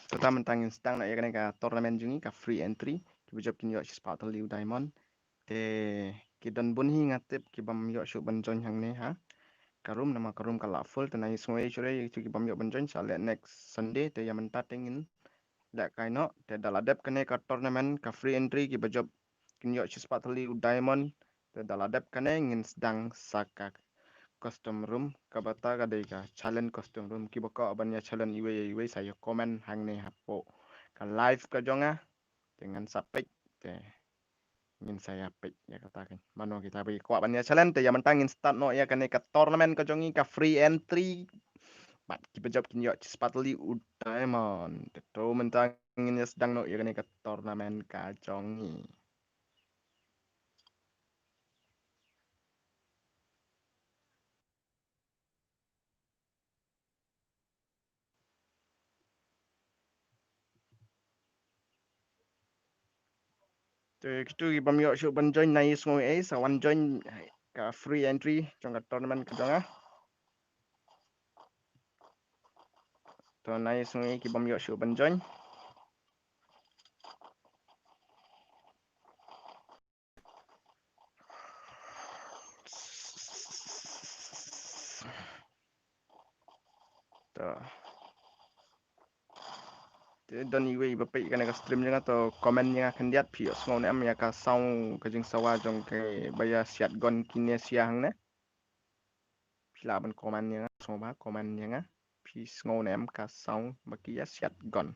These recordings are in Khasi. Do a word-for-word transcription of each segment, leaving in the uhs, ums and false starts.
Kata mynta ngin sdang noh ïa kane ka tournament jong ngi ka free entry. Kiba jop kin ïoh shispah tylli u diamond. Te ki don bun hi nga tip ki bym ïoh shuh ban join hangne ha ka room, namar ka room ka la full. Te nai sngew ei shuh re ïa kitu ki bym ïoh ban join, sa leh next Sunday. Te ïa mynta te ngin leh kai noh. Te da la dep kane ka tournament ka free entry, kiba jop kin ïoh shispah tylli u diamond. Te da la dep kane ngin sdang sa ka custom room, kaba ta ka dei ka challenge custom room. Kiba kwah ban ïa challenge iwei ïa iwei sa ïa comment hangne hapoh ka live ka jong nga. Te ngan sa peit, te ngin sa ïa peit ïa kata kan. Mano kita ba kwah ban ïa challenge. Te ïa mynta ngin start noh ïa kane ka tournament ka jong ngi ka free entry. Bad kiba jop kin ïoh shispah tylli u diamond. Te to mynta ngin ïa sdang noh ïa kane ka tournament ka jong ngi. Te kitu ki bym ïoh shuh ban join, nai sngew ei sa wan join ka free entry jong ka tournament ka jong nga. To nai sngew ei ki bym ïoh shuh ban join. To. Te don iwei ba peit kane ka stream jong nga, to comment ïa nga khyndiat, phi ïoh sngew ne em ïa ka sound, ka jingsawa jong kiba ïa siat gun kine sha hangne. Phi lah ban comment ïa nga, sngew ba comment ïa nga. Phi sngew ne em ka sound ba ki ïa siat gun.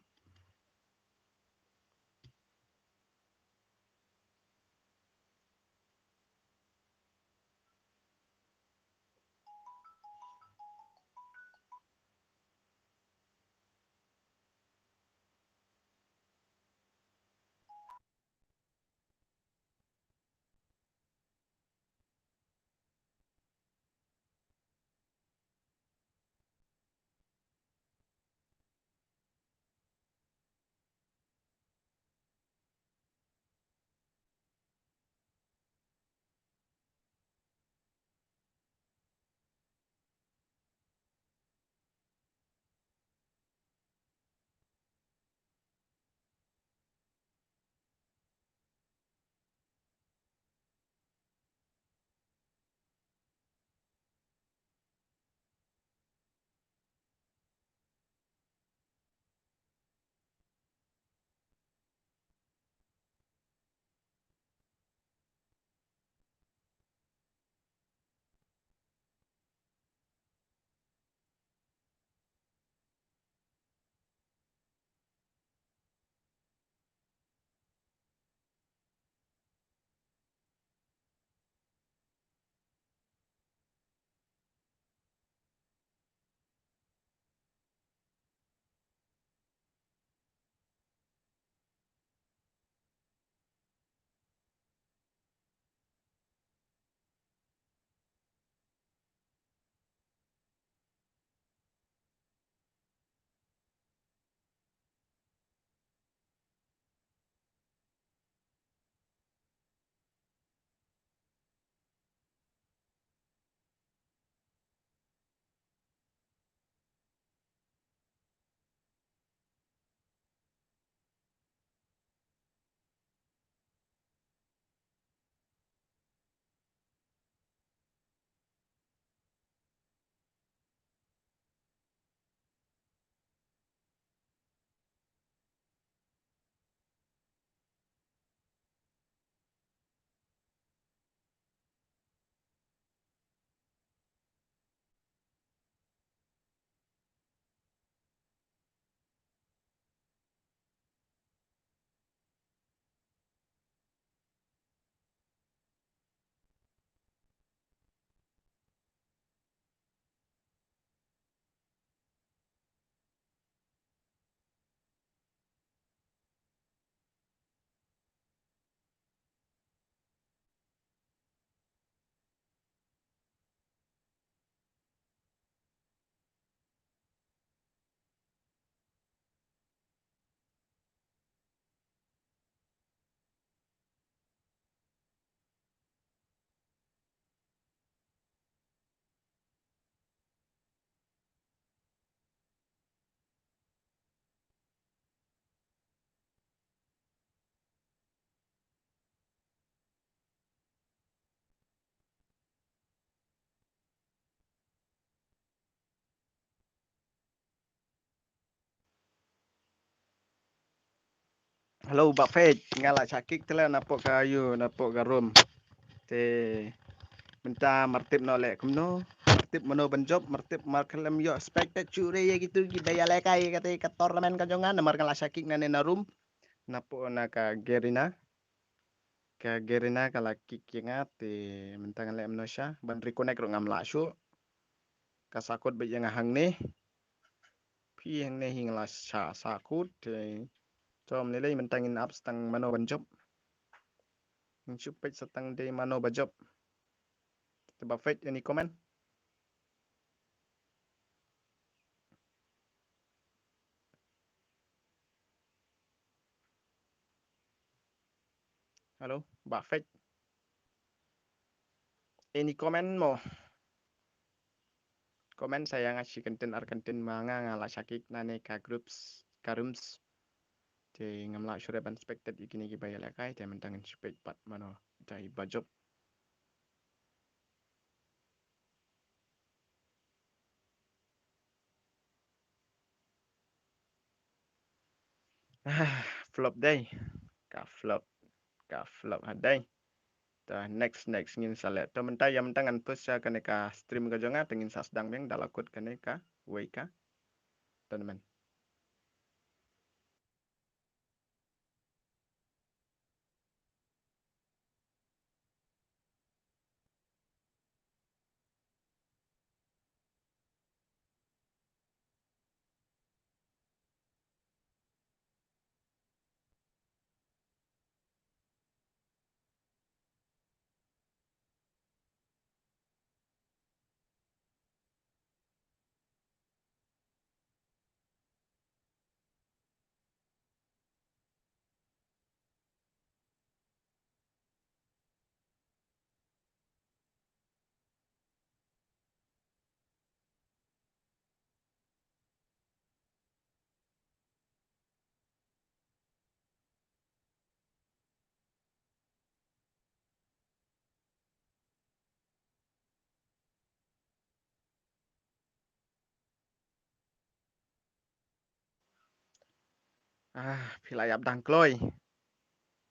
Hello, Bah Peit, nga la shah kick te leh napoh ka ïew, napoh ka room. Te mynta mar tip noh leh kumno, mar tip mano ban jop, mar tip mar khlem ïoh expected shuh re ïa kitu kiba ïalehkai ïa kata ka tournament ka jong nga, namar nga la shah kick nangne na room, napoh na ka Garena. Ka Garena ka la kick ïa nga, te mynta ngan leh mano sha, ban reconnect ruh ngam lah shuh. Ka sahkut beit ïa nga hangne. Phi hangne hi nga la shah sahkut, te to ym lei lei mynta ngin ap sa tang mano ban jop. Ngin shu peit sa tang dei mano ba jop. Te Bah Peit, any comment? Hello, Bah Peit. Any comment mo? Comment sa ïa nga shi kyntien ar kyntien, ma nga nga la shah kick nangne ka groups, ka rooms. Te ngam lah shuh re ban expected ïa kine kiba ïalehkai, te mynta ngin shu peit pat mano dei ba jop. Ah, flop dei. Ka flop. Ka flop ha dei. Ta next, next ngin sa leh. To mynta ïa mynta ngan post sha kane ka stream ka jong nga, te ngin sa sdang biang da la kut kane kawei ka tournament. Ah, phi la ïap dang kloi.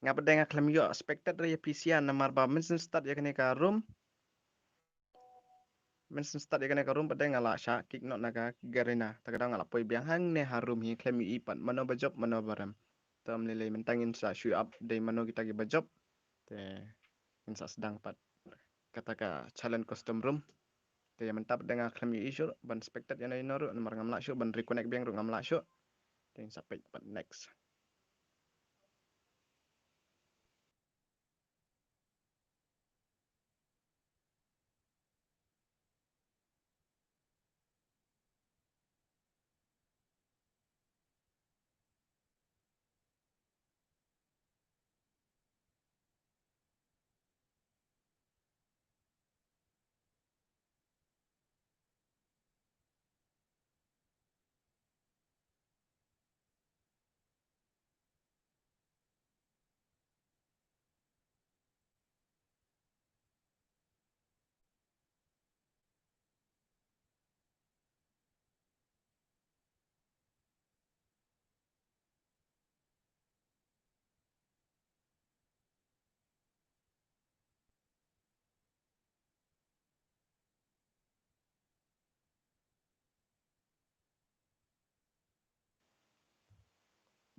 Nga pat de nga khlem ïoh expected re ïa phi sha, namar ba mynsngi start ïa kane ka room. Mynsngi start ïa kane ka room pat de nga la shah kick noh na ka Garena. Ta ka daw nga la poi biang hangne ha room hi, khlem ïohi pat mano ba jop mano ba rem. Te ym lei lei mynta ngin sa shu ap dei mano kita kiba jop. Te ngin sa sdang pat kata ka challenge custom room. Te ïa mynta pat de nga khlem ïohi shuh ban expected ïano ïano ruh, namar ngam lah shuh ban reconnect biang ruh ngam lah shuh. Te ngin sa peit pat next.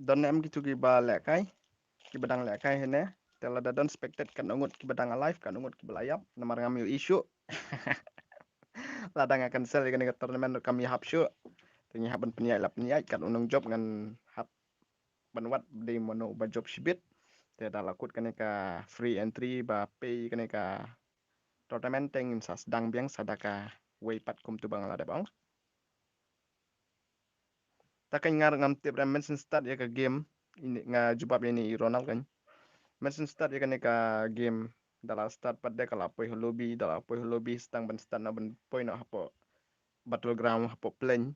Don ne em kitu kiba lehkai, kiba dang lehkai hene. Te lada don expected katno ngut kiba dang alive, katno ngut kiba la ïap, namar ngam ïohi shuh. Lada nga cancel ïa kane ka tournament ruh kam ïahap shuh. Te ngi hap ban pynïaid la pynïaid, katno nongjop ngan hap ban wad dei mano ba jop shibit. Te da la kut kane ka free entry ba pay kane ka tournament te ngin sa sdang biang sa da kawei pat kumtu ba nga la dep ong. Ta ka nga ruh ngam tip re mynsngi start ïa ka game, ini nga jubab ïa ini i Ronald kan. Mynsngi start ïa kane ka game, da la start pat de ka la poi ha lobby, da la poi ha lobby, sdang ban start noh ban poi noh hapoh battleground, hapoh plane.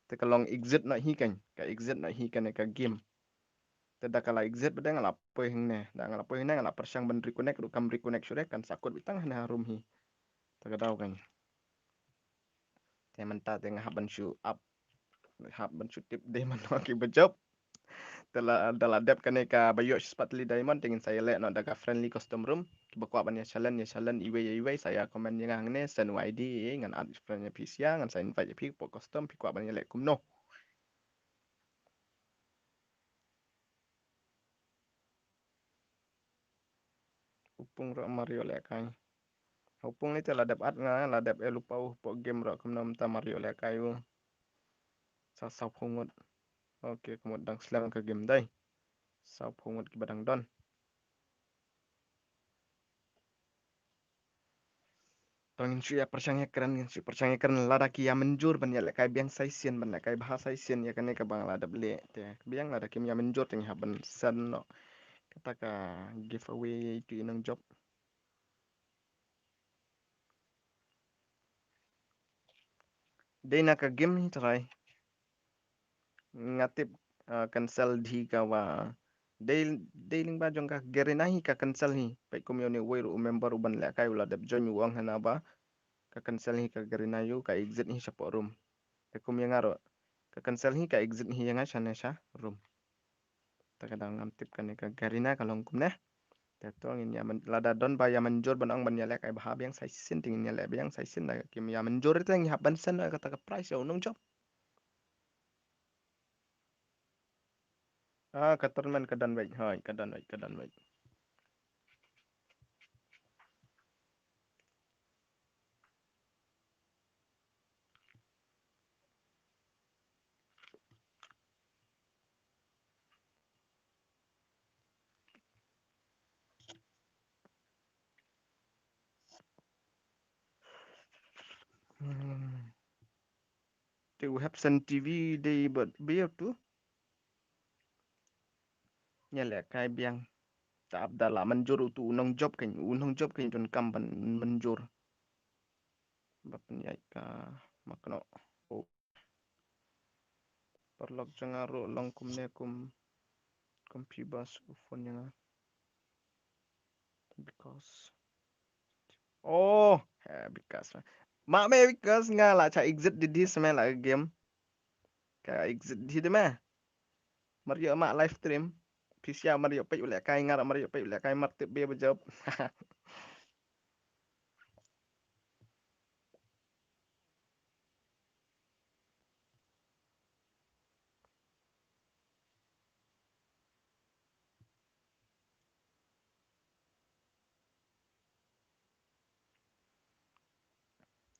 Te ka long exit noh hi kan, ka exit noh hi kane ka game. Te da ka la exit pat de nga la poi hangne, da nga la poi hangne nga la pyrshang ban reconnect ruh kam reconnect shuh re, kan sa kut beit tang hangne ha room hi. Ta ka daw kan. Te mynta te nga hap ban shu ap, hap ban shu tip dei mano kiba jop. Te la, da la dep kane ka ba ïoh shispah tylli diamond te ngin sa ïaleh noh da ka friendly custom room. Kiba kwah ban ïa challenge, ïa challenge iwei ïa iwei, sa ïa comment ïa nga hangne, send u I D, ngan add friend ïa phi sha, ngan sa invite ïa phi hapoh custom, phi kwah ban ïaleh kumno. U Pung ruh mar ïoh lehkai. U Pung ni te la dep add nga, la dep ïa lypa u hapoh game ruh kumno mynta mar ïoh lehkai u. Sa sawphew ngut. Ok, ka mut dang slem ka game dei. Sawphew ngut kiba dang don. To ngin shu ïa pyrshang ïa kren, ngin shu pyrshang ïa kren lada ki ïa mynjur ban ïa lehkai biang sa shisien, ban lehkai bha sa shisien ïa kane kaba nga la dep leh. Te biang lada kim ïa mynjur te ngi hap ban send noh kata ka giveaway ïa itu i nongjop. Dei na ka game hi trai. Nga tip, ah, cancel hi ka wa. Dei, dei lyngba jong ka Garena hi ka cancel hi. Peit kum ïa une uwei ruh u member uban lehkai u la dep join u ong hana ba ka cancel hi ka Garena ïa u, ka exit hi shapoh room. Te kum ïa nga ruh ka cancel hi, ka exit hi ïa nga shane sha room. Te ka dang ngam tip kane ka Garena ka long kumne. Te to ngin ïa myn-, lada don ba ïa mynjur ban ong ban ïa lehkai bha biang sa shisien te ngin ïa leh biang sa shisien, lada kim ïa mynjur te ngi hap ban send kata ka prize ïa u nongjop. Ah, ka tournament ka don wei, hoi, ka don wei, ka don wei. Hmm. Te u Hepson T V dei bad biar tu. Ïa lehkai biang. Ta ap da la mynjur utu u nongjop kein, u nongjop kein don kam ban mynjur. Ba pynïaid ka makno. Oh. Paralok jong nga ruh long kumne kum, kum phi bas u phone jong nga. Because. Oh, eh, because. Ma me because nga la cha exit di di sma la game. Ka exit di di me. Mar ïoh ma live stream. Phi sia mar ïoh peit u lehkai, nga ruh mar ïoh peit u lehkai, mar tip be ba jop.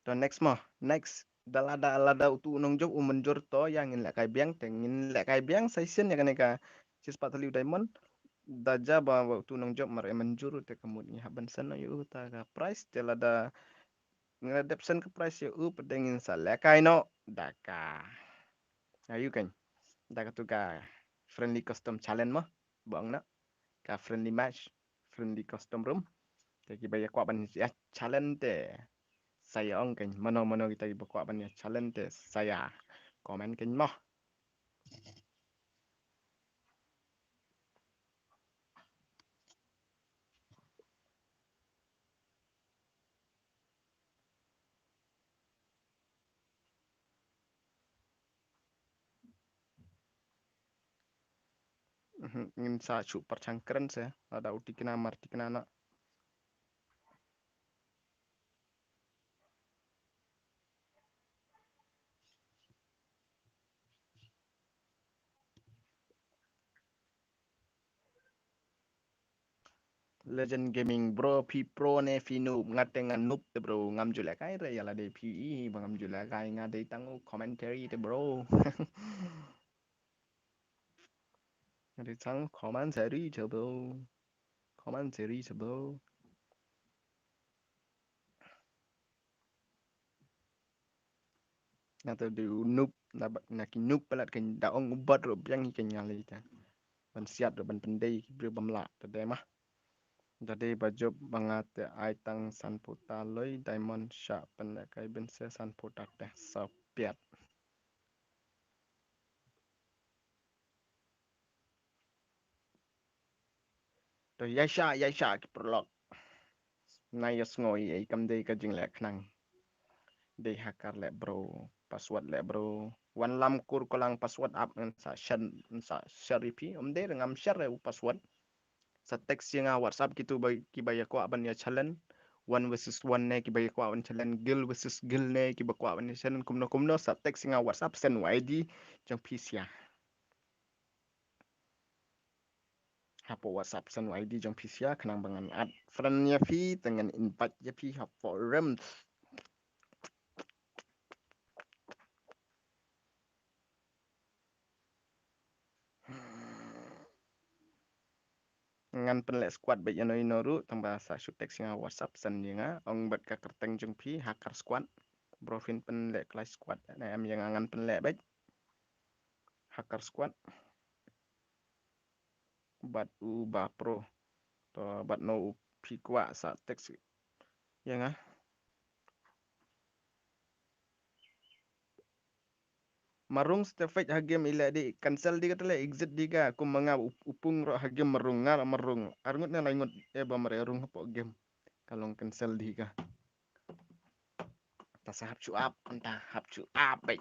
To next mo, next. Da lada, lada utu u nongjop u mynjur to ïa ngin lehkai biang, te ngin lehkai biang sa shisien ïa kane ka shispah tylli u diamond. Da jia ba utu u nongjop mar mynjur te ka mut ngi hap ban send noh ïa u ta ka prize, te lada ngi la dep send ka prize ïa u pat te ngin sa lehkai noh da ka. Ayu kein. Da katu ka friendly custom challenge mo. Bang na ka friendly match, friendly custom room. Te kiba ïa kwah ban ïa challenge te sa ïa ong kein, mano mano kita kiba kwah ban ïa challenge te sa ïa comment kein mo. Mhm, ngin sa shu pyrshang kren se, lada u tikna mar tikna na. Legend Gaming, bro, phi pro ne phi noob? Nga te nga noob te bro, ngam ju lehkai re ïa lade phi i ba ngam ju lehkai, nga dei tang u commentary te bro. Nga dei tang commentary te bro. Commentary te bro. Nga te dei u noob, na ba, na ki noob palat kein da ong u bot ruh biang hi kein nga lei ta. Ban siat ruh ban pyndei ki briew bym lah ta dei mah. Da dei ba jop ba nga te ai tang sanphew ta loi diamond shah pynlehkai bin se sanphew ta te sa piat. To ïa sha, ïa sha ki paralok. Na ïa sngew ei ei kam dei ka jingleh khnang. Dei ha kar leh bro. password leh bro. Wan lam kur ko lang password ap ngan sa share, ngan sa share ïa phi. Ym dei ngam share u password. Sa text ïa nga WhatsApp kito ba, kiba ïa kwah ban ïa challenge. One versus one ne kiba ïa kwah ban challenge. Guild versus guild ne kiba kwah ban ïa challenge. Kumno kumno sa text ïa nga WhatsApp send u I D jong phi sha. Hapoh WhatsApp send u I D jong phi sha khnang ba ngan add friend ïa phi te ngan invite ïa phi hapoh room. Ngan pynleh squad bad ïano ïano ruh tang ba sa shu text ïa nga WhatsApp send ïa nga ong bad ka kyrteng jong phi Hacker Squad. Bro phin pynleh clash squad ne em ïa nga ngan pynleh bad Hacker Squad. Bad u ba pro. To bad no u phi kwah sa text ïa nga. Marung stefek ha game ila di cancel di kata le exit di ka kum manga u-, upung ro ha game marung ngar marung. Arngut ne laingut e ba mare rung hapoh game. Ka long cancel di ka. Ta sa hap chu ap, ta hap chu ap bai.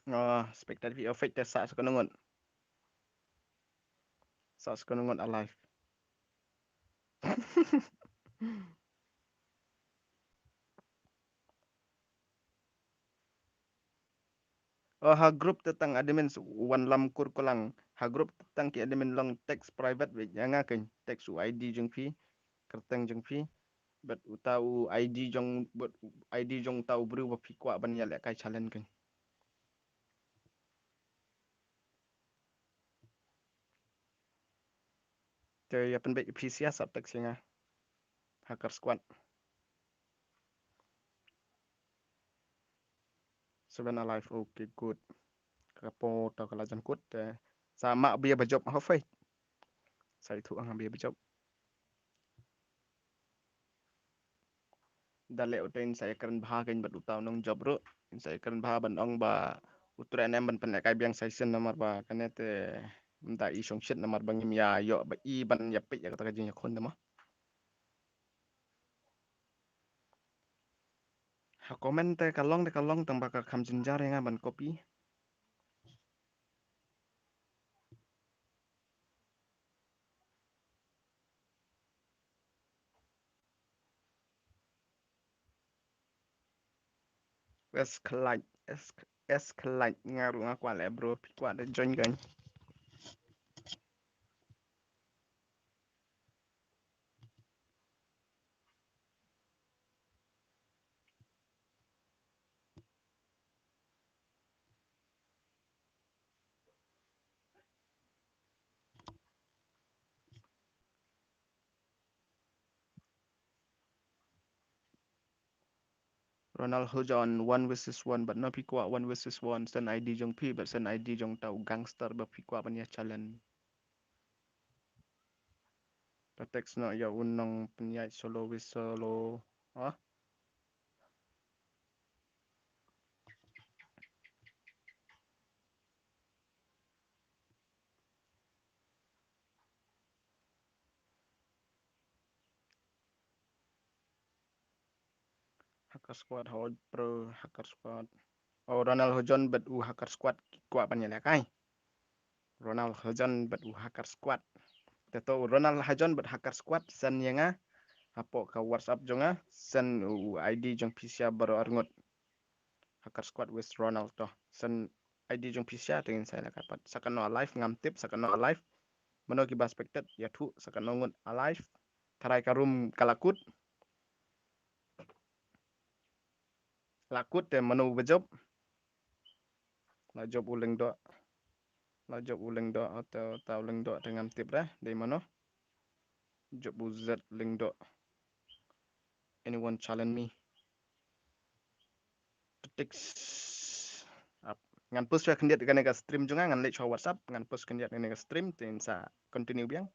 Oh, spectator V O fake te sa sukun ngut. Sa sukun ngut alive. Oh, ha group te tang admin s-, wan lam kur kulang. Ha group te tang ki admin long text private bad ïa nga kein. Text u I D jong phi. Kyrteng jong phi. Bad uta u I D jong, bad u I D jong uta u briew ba phi kwah ban ïalehkai challenge kein. Te ïa pynbeit phi sia sa text ïa nga. Hacker Squad. Seven alive, okay, good. Ka po to ka la jan kut, eh. Sa ma bia ba job ha fai. Sa itu ang bia ba job. Da leh uta in sa ïakren bha kein bad uta u nongjob ruh. In sa ïakren bha ban ong ba u trei ne em ban pynlehkai biang session namar ba kane te ym da i shongshit namar ba ngim ïa ïoh ba i ban ïa peit ïa kata ka jingïakhun te mo. Ha comment te ka long te ka long tang ba ka kham jynjar ïa nga ban copy. Es khlaiñ, es, es khlaiñ, nga ruh nga kwah leh bro, phi kwah da join kein. Ronald Hojon, one versus one, but no phi kwah one versus one, send I D jong phi, but send I D jong uta u gangster ba phi kwah ban ïa challenge. Ta text noh ïa u nongpynïaid solo with solo. Ah? Hacker Squad, hoi bro, Hacker Squad. Oh, Ronald Hojon bad u Hacker Squad ki kwah ban ïalehkai. Ronald Hojon bad u Hacker Squad. Te to Ronald Hojon bad Hacker Squad send ïa nga. Hapoh ka WhatsApp jong nga, send u I D jong phi sia baroh arngut. Hacker Squad with Ronald to. Send I D jong phi sia te ngin sa ïalehkai pat. Sa katno alive ngam tip, sa katno alive. Mano kiba spectate, ïathuh, sa katno ngut alive. Tharai ka room ka la kut. La kut te mano ba job. La jop u Lyngdoh. La jop u Lyngdoh, uta, uta u Lyngdoh te ngam tip re, dei mano. Jop u Zet Lyngdoh. Anyone challenge me? Text. Ap. Ngan post shuwa khyndiat kane ka stream jong nga, ngan leit shuwa WhatsApp, ngan post khyndiat kane ka stream, te ngin sa continue biang.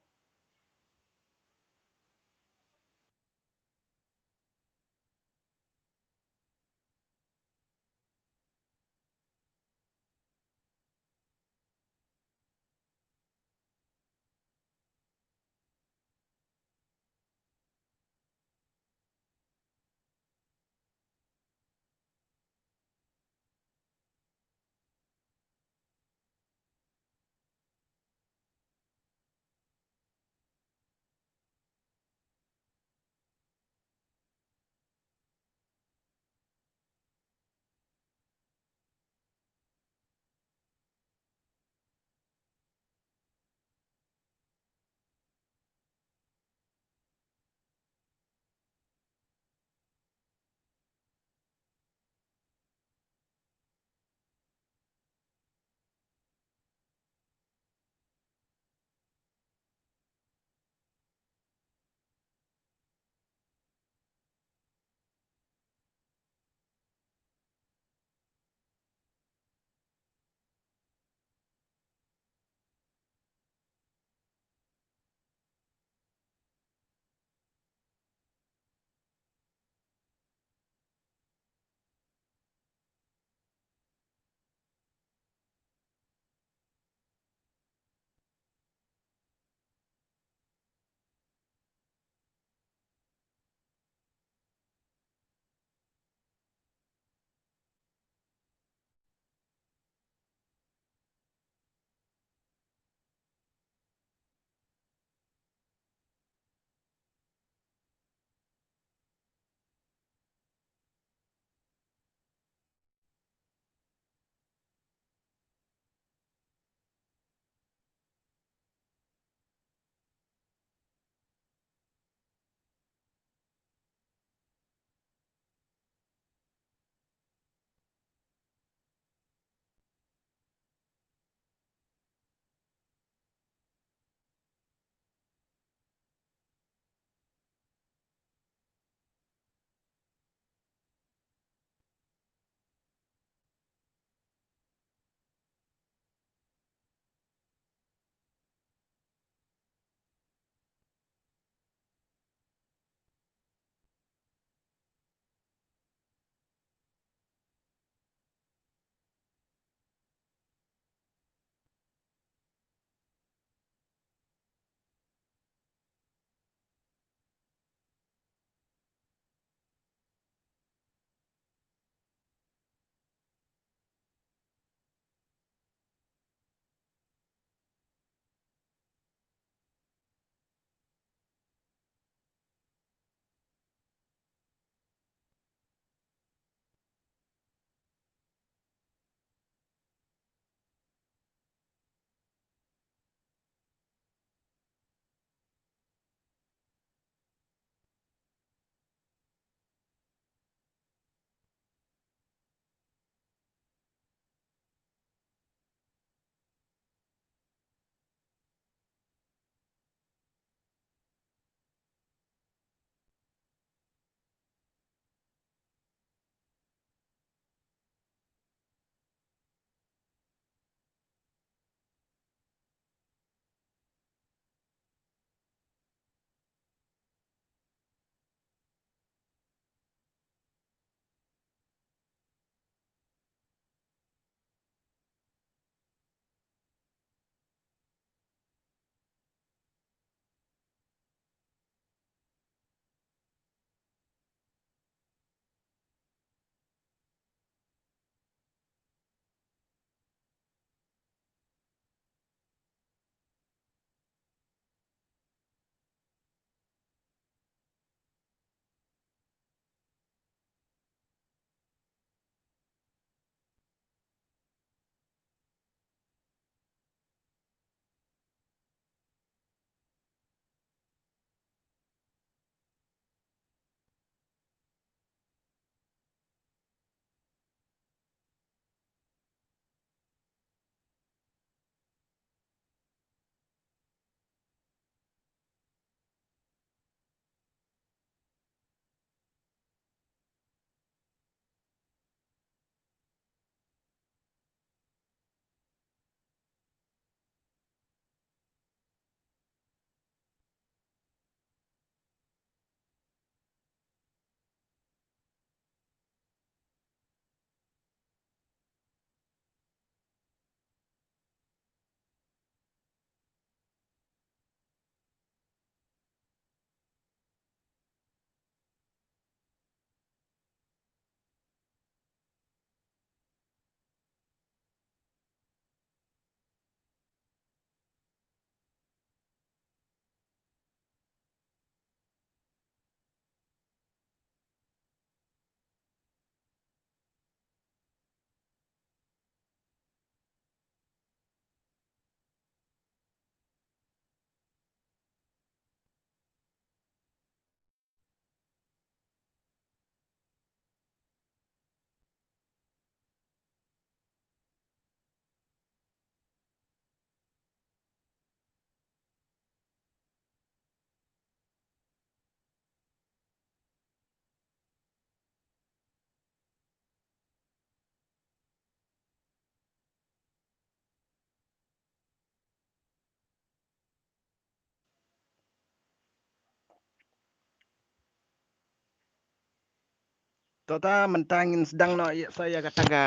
To ta mynta ngin sdang noh ïa, sa ïa kata ka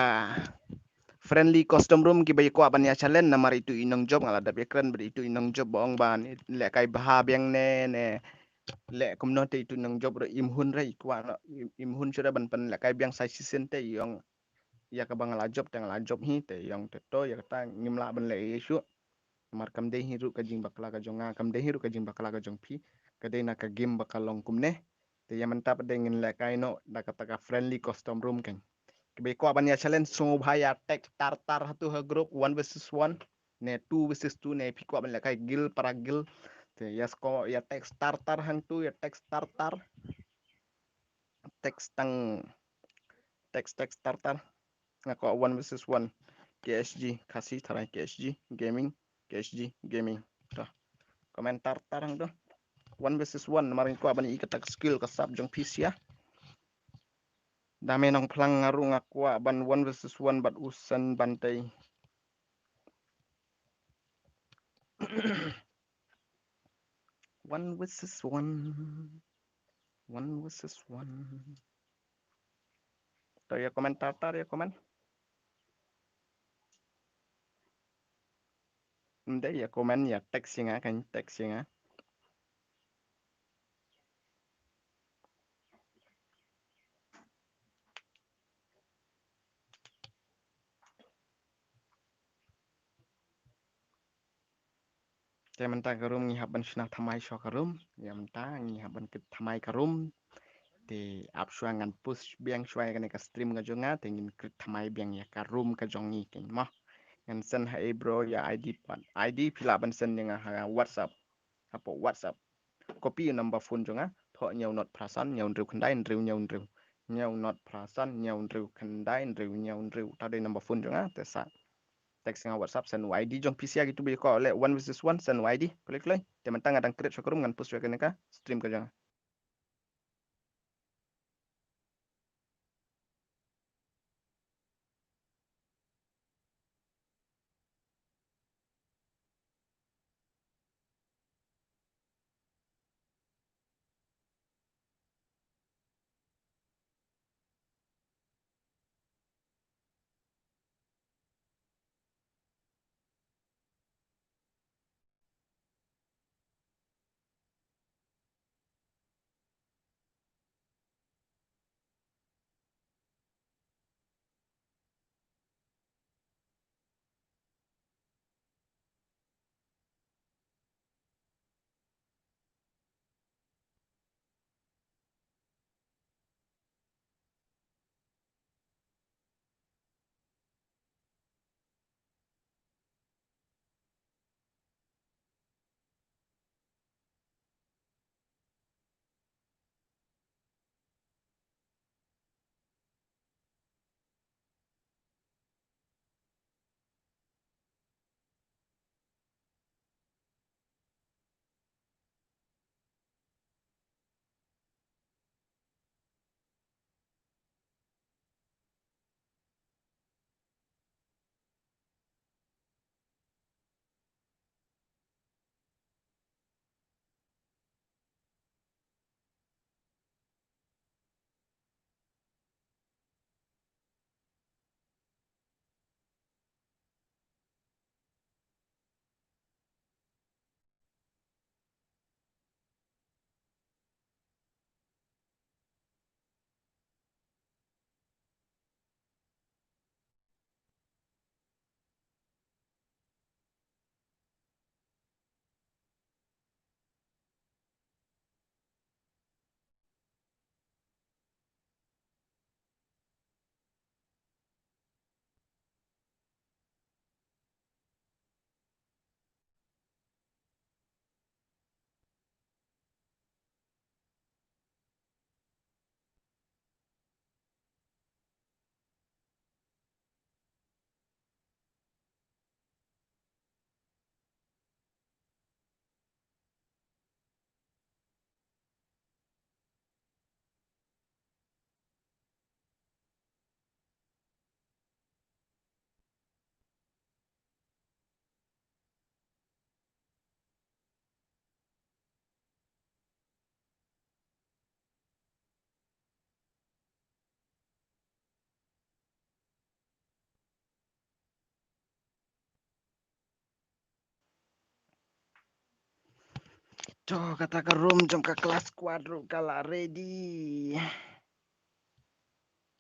friendly custom room kiba ïa kwah ban ïa challenge namar itu i nongjop nga la dep ïa kren bad itu i nongjop ba ong ban lehkai bha biang ne ne leh kumno te itu nongjop ruh im hun re i kwah noh im, im hun shuh re ban pynlehkai biang sa shisien te i ong ïa kaba nga la jop te nga la jop hi te i ong te to ïa kata ngim lah ban leh ïa shuh. Namar kam dei hi ruh ka jingbakla ka jong nga, kam dei hi ruh ka jingbakla ka jong phi. Ka dei na ka game ba ka long kumne. Te ïa mynta pat dei ngin lehkai noh da kata ka friendly custom room kan. Kiba ïa kwah ban ïa challenge sngewbha ïa text tar tar ha tu ha group one versus one ne two versus two ne phi kwah ban lehkai guild para guild. Te ïa sngewbha ïa text tar tar hangtu ïa text tar tar. Text tang text text tar tar. Nga kwah one versus one. K S G Khasi tharai K S G Gaming, K S G Gaming. To. Comment tar tar hangtu. One versus one namar nga kwah ban i kata ka skill ka sap jong phi sia. Da me nong phlang nga ruh nga kwah ban one versus one bad u Sen Bantei. One versus one. One versus one. To ïa comment tar tar ïa comment. Ym dei ïa comment ïa text ïa nga kan text ïa nga. Te mynta ka room ngi hap ban shna thymmai shuwa ka room. Ïa mynta ngi hap ban kit thymmai ka room. Te ap shuwa ngan push biang shuwa ïa kane ka stream ka jong nga te ngin kit thymmai biang ïa ka room ka jong ngi ken mo. Ngan send ha e bro ïa I D pat. I D phi lah ban send ïa nga ha WhatsApp. Hapoh WhatsApp. Copy number phone jong nga. Thoh hynñiew not phra san hynñiew hynriew khyndai hynriew hynñiew hynriew. Hynñiew not phra san hynñiew hynriew khyndai hynriew hynñiew hynriew. Ta dei number phone jong nga te sa text nga WhatsApp send Y D jong phi sia kitu ba ïa kwah leh one versus one send Y D. Klik klik. Te mynta nga dang create shuwa ka room ngan post shuwa kane ka stream ka jong nga. To, kata ka room jong ka class squad ruh ka la ready.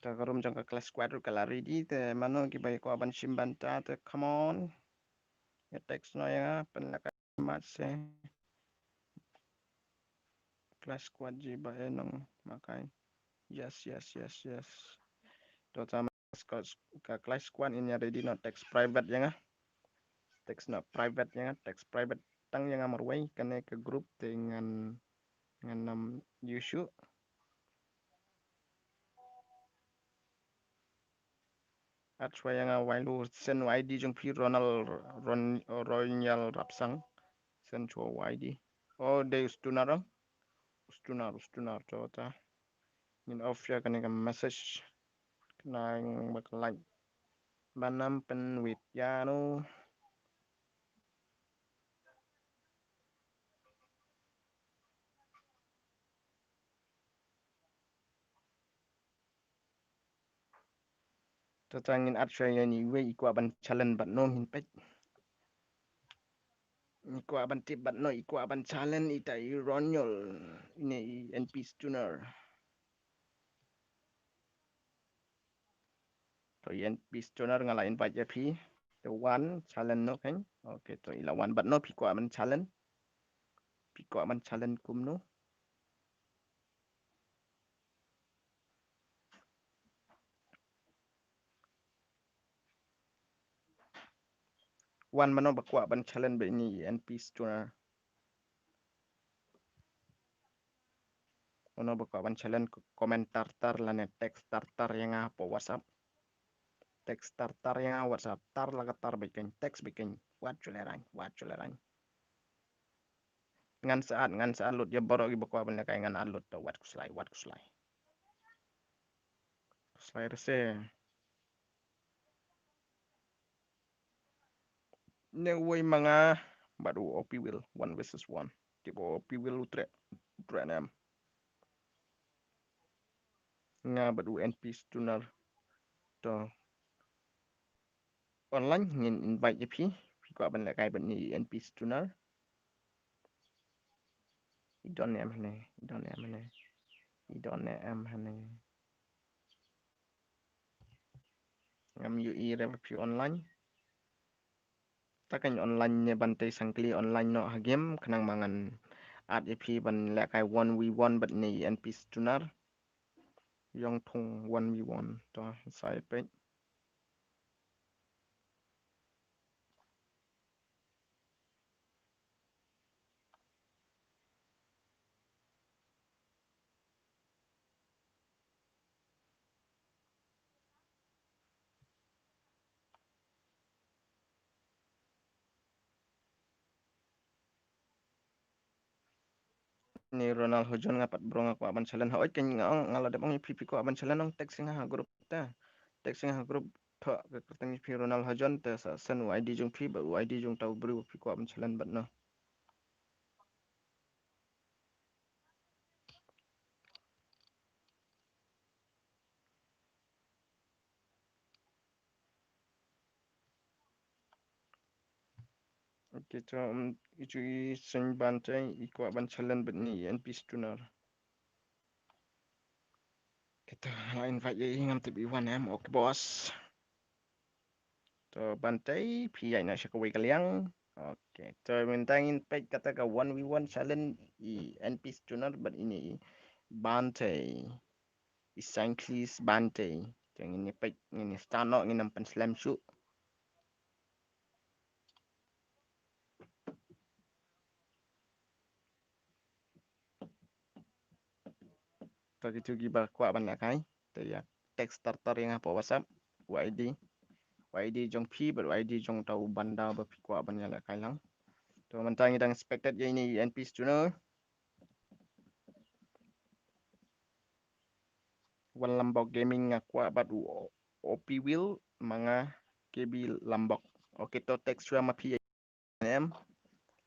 To, ka room jong ka class squad ruh ka la ready. Te mano kiba kwah ban shim bynta te, come on. Ïa text noh ïa nga, pynlehkai mat se. Class squad ji ba e nong makai. Yes, yes, yes, yes. To, tang ka class squad ngin ïa ready noh, text private ïa nga. Text noh private ïa nga, text private tang ïa nga marwei, kane ka group te ngan, ngan ym ïoh shuh. Add shuwa ïa nga Wailu, send I D jong phi, Ronald, Ron, Royal Rapsang. Send shuwa I D. Oh, dei u Stunner dong. U Stunner, u Stunner, to ta. Ngin off ïa kane ka message. Kane ba ka like. Ban ym pynwit ïa no. To, tang ngin add shuwa ïa ine iwei i kwah ban challenge bad no, ngin peit. I kwah ban tip bad no, i kwah ban challenge ita i Ronyol, ine i N P Stunner. To, i N P Stunner nga la invite ïa phi. To, wan challenge no kan. Okay, to, i la wan bad no, phi kwah ban challenge. Phi kwah ban challenge kumno. Wan mano ba kwah ban challenge bad ine i N P Stunner. Mano ba kwah ban challenge, comment tar tar lane text tar tar ïa nga hapoh WhatsApp. Text tar tar ïa nga WhatsApp, tar la ka tar bad kan, text bad kan. Wat shu lehrain, wat shu lehrain. Ngan sa add, ngan sa add lut ïa baroh kiba kwah ban lehkai, ngan add lut, to wat khuslai, wat khuslai. Khuslai rese. Ne uwei ma nga bad u O P Will, one versus one. Tip u O P Will u treh, u treh ne em. Nga bad u N P Stunner. To. Online ngin invite ïa phi. Phi kwah ban lehkai bad ine i N P Stunner. I don ne em hangne, i don ne em hangne. I don ne em hangne. Ngam ïohi re ba phi online. Ta kan online ne ban tei sangkli online noh ha game, khnang ma ngan add ïa phi ban lehkai one v one bad ine i N P Stunner. Yong thung one v one. To, sa ïa peit. Ni Ronald Hojon, nga pat bro nga kwah ban challenge. Hooid, kan nga ong, nga la dep ong ïa phi, phi kwah ban challenge, ong text ïa nga ha group te. Text ïa nga ha group, thoh ka kyrteng jong phi Ronald Hojon te sa send u I D jong phi bad u I D jong uta u briew ba phi kwah ban challenge bad no. Okay, to, um, i ju i seng ban te, i kwah ban challenge bad ine i N P Stunner. Kita la invite ïa i, ngam tip i wan em, okay boss. To Bantei, phi ïaid noh sha kawei ka liang. Okay, to mynta ngin peit kata ka one v one challenge i N P Stunner bad ine i Bantei. I Sanklis Bantei. To ngin ïa peit, ngin ïa start noh, ngin ym pynslem shuh. To kito kiba kwah ban lehkai, to ïa text tar tar ïa nga hapoh WhatsApp, u I D, u I D jong phi bad u I D jong uta u banda ba phi kwah ban ïa lehkai lang. To mynta ngi dang expected ïa ine i N P Stunner. Wan Lambok Gaming, nga kwah bad u O P Will, ma nga K B Lambok. Okay, to text shuwa ma phi em.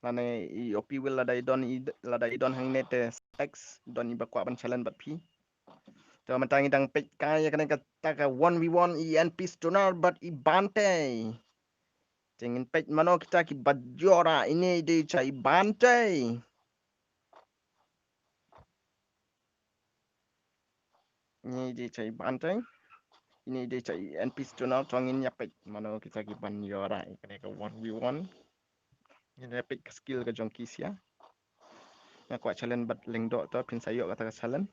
Lane i O P Will lada i don, i, lada i don hangne te text, don iba kwah ban challenge bad phi. To mynta ngi dang peit kai ïa kane kata ka one v one i N P Stunner bad i Bantei. Te ngin peit mano kita kiba jora, ine i dei cha i Bantei. Ini dei cha i Bantei. Ini dei cha i N P Stunner, to ngin ïa peit mano kita ki ban ïoh rai kane ka one v one. Ngin ïa peit ka skill ka jong ki sia. Nga kwah challenge bad Lyngdoh to, phin sa ïoh kata ka challenge.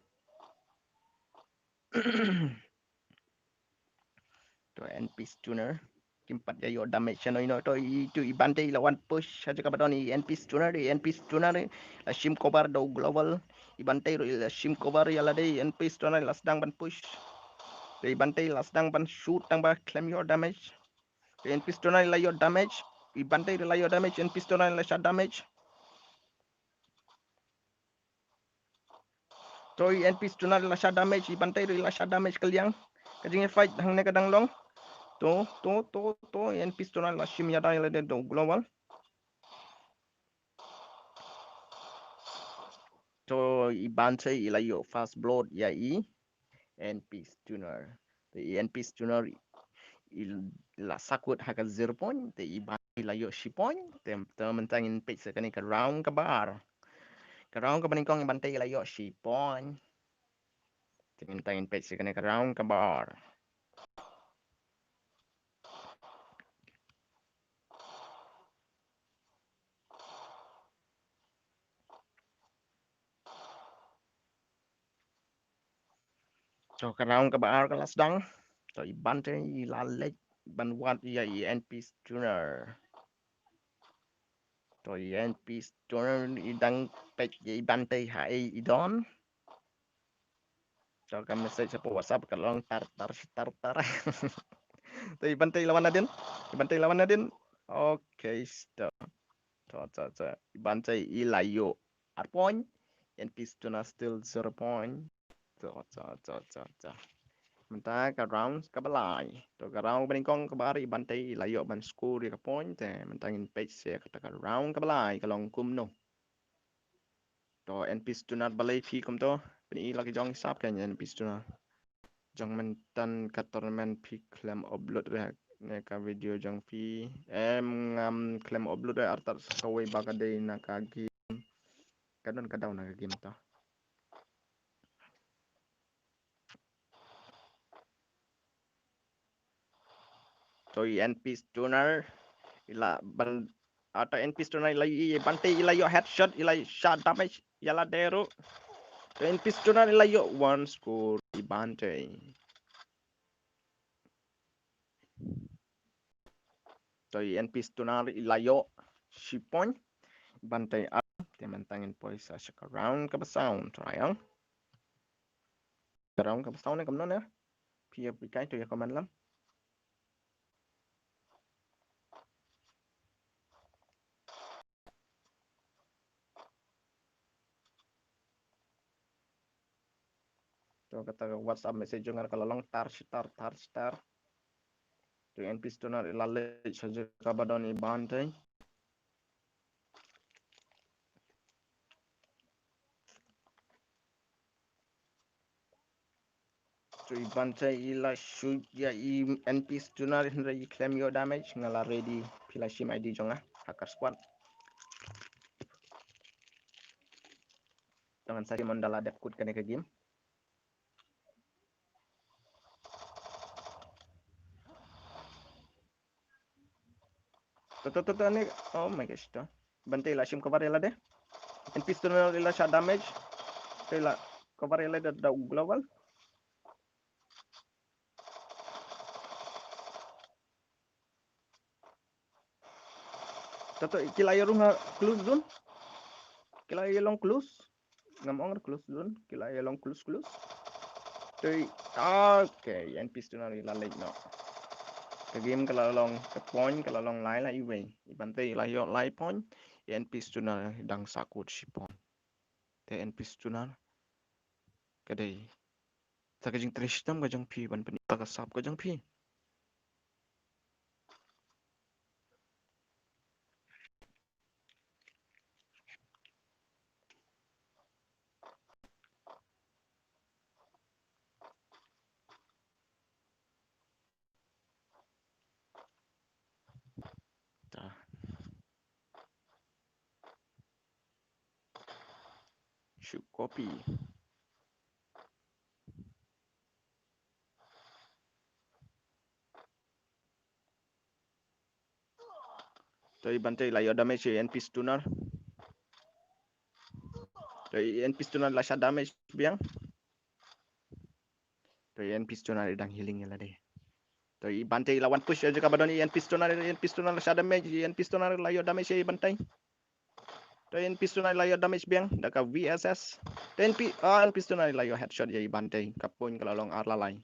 To N P Stunner. Kim pat ïa ïoh damage ïano ïano, to i, to i Bantei i la wan push ha jaka ba don i N P Stunner, i N P Stunner i la shim cover da u Global. I Bantei ruh i la shim cover ïa lade, i N P Stunner i la sdang ban push. To i Bantei i la sdang ban shoot tang ba khlem ïoh damage. To i N P Stunner i la ïoh damage. I Bantei i la ïoh damage, i N P Stunner i la shah damage. To i N P Stunner i la shah damage, i Bantei ruh i la shah damage ka liang. Ka jingïafight hangne ka dang long. To, to, to, to, i N P Stunner i la shim ïada ïa lade da u Global. To i Bantei i la ïoh first blood ïa i N P Stunner. Te i N P Stunner i la sakut ha ka zero point, te i Bantei i la ïoh shi point, te, te mynta ngin peit sa kane ka round kaba ar. Ka round kaba nyngkong i Bantei i la ïoh shi point. Te mynta ngin peit sa kane ka round kaba ar. To ka round kaba ar ka la sdang. To i Bantei i la leit ban wad ïa i N P Stunner. To i N P Stunner i dang peit ïa i Bantei haei i don. To ka message hapoh WhatsApp ka long tar tar tar tar. To i Bantei i la wan nadien. I Bantei i la wan nadien. Okay, stop. To, to, to. I Bantei i la ïoh ar point. N P Stunner still zero point. To, to, to, to, to. Mynta ka round kaba lai. To ka round kaba nyngkong kaba ar i Bantei i la ïoh ban score ïa ka point. Te mynta ngin peit sa kata ka round kaba lai ka long kumno. To N P Stunner balei phi kumto. Phin i la ki jong i sap ka N P Stunner. Jong mynta ka tournament phi khlem upload re ne ka video jong phi. Em, ngam khlem upload re artat kawei ba ka dei na ka game. Ka don ka daw na ka game to. To i N P Stunner i la ban, ata N P Stunner i la ïoh, i Bantei i la ïoh headshot, i la shah damage ïa lade ruh. To N P Stunner i la ïoh one score i Bantei. To i N P Stunner i la ïoh shi point. Bantei ar. Te mynta ngin poi sa sha ka round kaba saw, try ang. Ka round kaba saw ne kumno ne? Phi ïa phi kai to ïa comment lang. To kata ka WhatsApp message jong nga ka la long tar shi tar tar shi tar. To N P Stunner i la leit sha jaka ba don i Bantei. To i Bantei i la shoot ïa i N P Stunner hynrei i khlem ïoh damage. Nga la ready, phi la shim ID jong nga, Hacker Squad. Tang ngan sa rim ynda la dep kut kane ka game. To, to, to, to, ne. Oh my gosh, to. Bantei i la shim cover ïa lade. N P Stunner i la shah damage. To i la cover ïa lade da u Global. To, to, ki la ïa rung ha close zone. Ki la ïa long close. Ngam ong close zone, ki la ïa long close, close. To i, okay, N P Stunner i la leit noh. Ka game ka la long, ka point ka la long lai la iwei. I Bantei i la ïoh lai point, i N P Stunner i dang sahkut shi point. Te N P Stunner ka dei sa ka jingtrei shitom ka jong phi ban pynïoh ka sap ka jong phi. Ta. Shu copy. To i Bantei i la ïoh damage ïa i N P Stunner. To i N P Stunner i la shah damage biang. To i N P Stunner i dang healing ïa lade. To i Bantei i la wan push ïa jaka ba don i N P Stunner, i N P Stunner i la shah damage, i N P Stunner i la ïoh damage ïa i Bantei. To i N P Stunner i la ïoh damage biang da ka V S S. To i N P, ah, i N P Stunner i la ïoh headshot ïa i Bantei. Ka point ka la long ar la lai.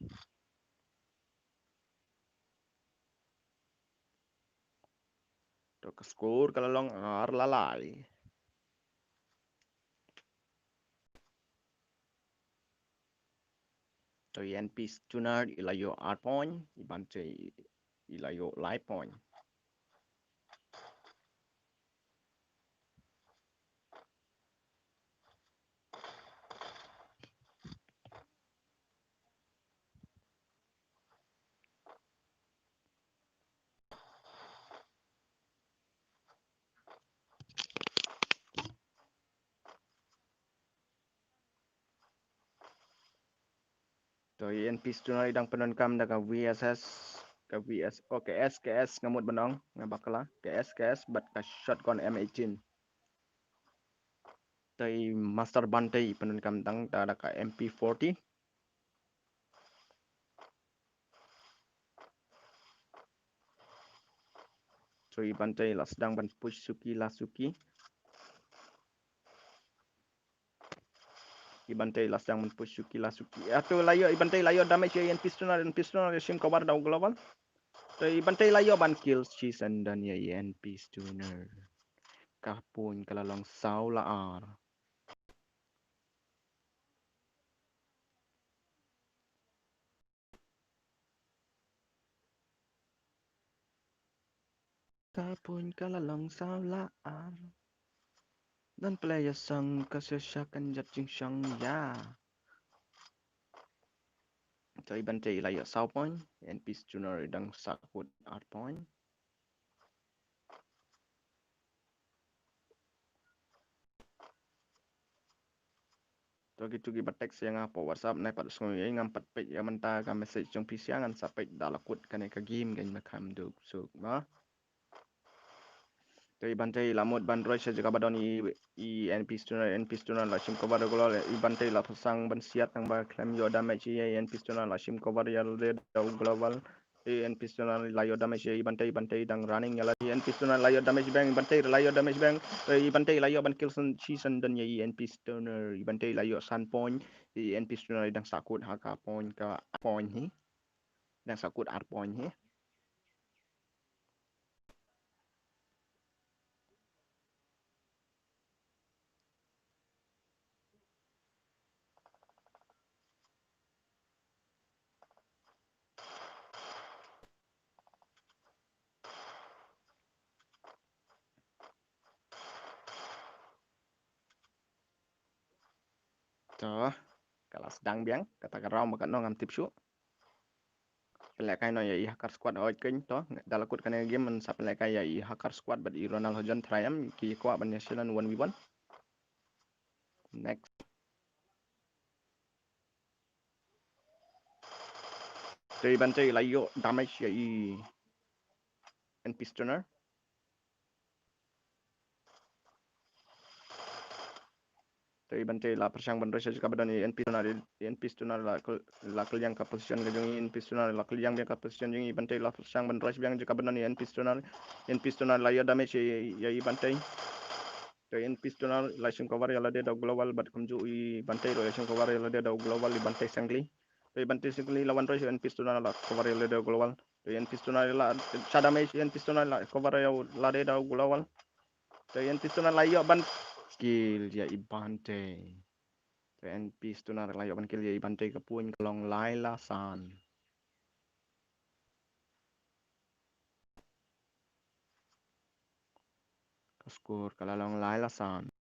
To ka score ka la long ar la lai. To i N P Stunner i la ïoh ar point, i Bantei i la ïoh lai point. To i N P Stunner i dang pyndonkam da ka V S S, ka V S, oh, ka S K S nga mut ban ong, nga bakla, ka S K S bad ka shotgun M eighteen. To i Master Bantei i pyndonkam tang da, da ka M P forty. To i Bantei i la sdang ban push suki la suki. I Bantei i la sdang ban push suki la suki. Ato i la ïoh, i Bantei i la ïoh damage ïa i N P Stunner, i N P Stunner i la shim cover da u global. To i Bantei i la ïoh ban kill, shi sha don ïa i N P Stunner. Ka point ka la long saw la ar. Ka point ka la long saw la ar. Don player song ka sha sha kan jat jingshong ïa. To i Bantei i la ïoh saw point, i N P Stunner i dang sahkut ar point. To kitu kiba text ïa nga hapoh WhatsApp, nai pat sngew ïa ngam pat peit ïa mynta ka message jong phi, sha ngan sa peit da la kut kane ka game, kan ma kham duk suk ma. To i Bantei i la mut ban rush sha jaka ba don i, i N P Stunner, N P Stunner i la shim cover da u global, i Bantei i la pyrshang ban siat tang ba khlem ïoh damage ïa i, N P Stunner i la shim cover ïa lade da u global. I N P Stunner i la ïoh damage ïa i Bantei, i Bantei i dang running ïa lade, i N P Stunner i la ïoh damage biang, i Bantei i la ïoh damage biang, i Bantei i la ïoh ban kill sha, shi sha don ïa i N P Stunner, i Bantei i la ïoh san point, i N P Stunner i dang sahkut ha ka point ka point hi. Dang sahkut ar point hi. To, ka la sdang biang, kata ka round ba katno ngam tip shuh. Pynlehkai noh ïa i Hacker Squad, hooid keiñ to, da la kut kane ka game, yn sa pynlehkai ïa i Hacker Squad bad i Ronald Hojon, tharai em ki kwah ban ïa shilyn one v one. Next. To i Bantei i la ïoh damage ïa i N P Stunner. To i Bantei i la pyrshang ban rush sha jaka ba don i N P Stunner, i N P Stunner i la kyl-, i la kylliang ka position ka jong i, N P Stunner i la kylliang biang ka position jong i, i Bantei i la pyrshang ban rush biang jaka ba don i N P Stunner, N P Stunner i la ïoh damage ïa, ïa i Bantei. To i N P Stunner i la shim cover ïa lade da u global bad kumjuh i Bantei ruh i la shim cover ïa lade da u global, i Bantei sangli. To i Bantei sangli i la wan rush, i N P Stunner i la cover ïa lade da u global. To i N P Stunner i la shah damage, i N P Stunner i la cover ïa lade da u global. To i N P Stunner i la ïoh ban kill ïa i Bantei. To i N P Stunner i la ïoh ban kill ïa i Bantei, ka point ka long lai la san. Ka score ka la long lai la san.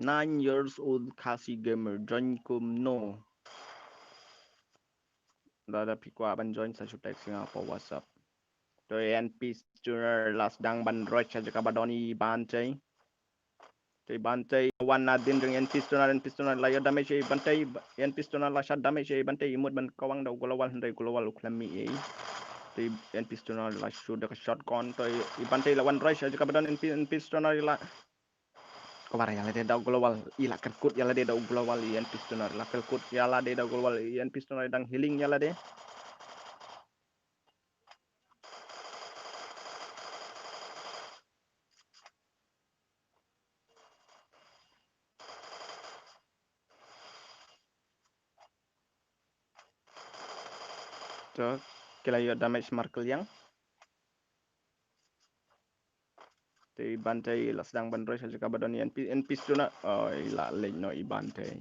nine years old Khasi gamer, join kumno? Lada phi kwah ban join sa shu text ïa nga hapoh WhatsApp. To N P Stunner la sdang ban rush ha jaka ba don i Bantei. To i Bantei wan nadien jong N P Stunner, N P Stunner la ïoh damage i Bantei, N P Stunner la shah damage i Bantei, i mut ban kawang da u Global hynrei u Global u khlem mih ei. To i N P Stunner la shoot da ka shotgun, to i Bantei la wan rush ha jaka ba don N P, N P Stunner la cover ïalade da u Global, i la kyrkut ïalade da u Global, i N P Stunner la kyrkut ïalade da u Global, i N P Stunner dang healing ïalade. To ki la ïoh damage markylliang. Te i Bantei la sdang ban rush ha jaka ba don i N P, N P Stunner. Oh, i la leit noh i Bantei.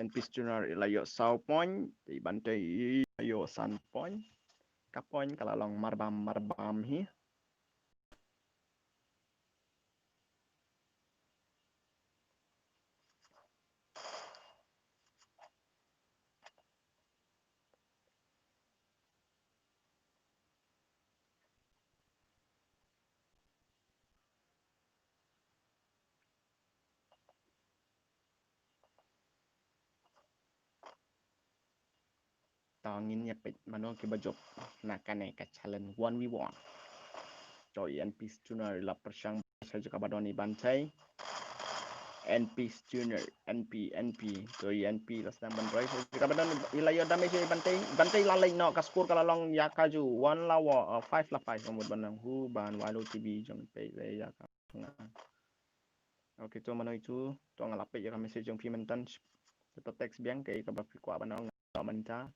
N P Stunner i la ïoh saw point, te i Bantei i la ïoh san point. Ka point ka la long marbam marbam hi. To ngin ïa peit mano kiba jop na kane ka challenge one v one. To i N P Stunner i la pyrshang sa jaka ba don i Bantei. N P Stunner, N P, N P. To i N P la sdang ban rush sa jaka ba don i, la ïoh damage i Bantei. Bantei la leit noh, ka score ka la long ïa ka ju one la wa, uh, five la five, mut ban nang hu ban wa lo T V jong peit ïa ka. Okay, to mano itu, to nga la peit ïa ka message jong phi mynta. To text biang ïa kaba phi kwah ban ong mynta.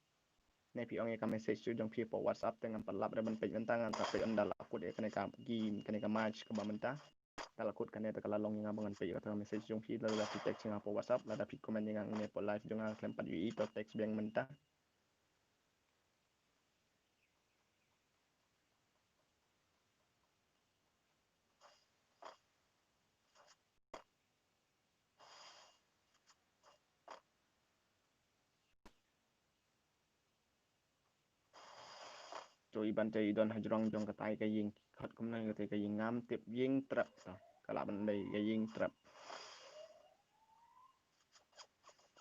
Ne phi ong ïa ka message jong phi hapoh WhatsApp te ngam pat lap re ban peit mynta, nga la peit ynda la kut ïa kane ka game, kane ka match kaba mynta. Te la kut kane te ka la long ïa nga ba ngan peit ïa ka message jong phi, lada phi text ïa nga hapoh WhatsApp, lada phi comment ïa nga hangne hapoh live jong nga khlem pat ïohi, to text biang mynta. To i Bantei i don hajrong jong katai ka ïing, khot kumno katai ka ïing, ngam tip, ïing trap to. Ka lah ban dei ka ïing trap.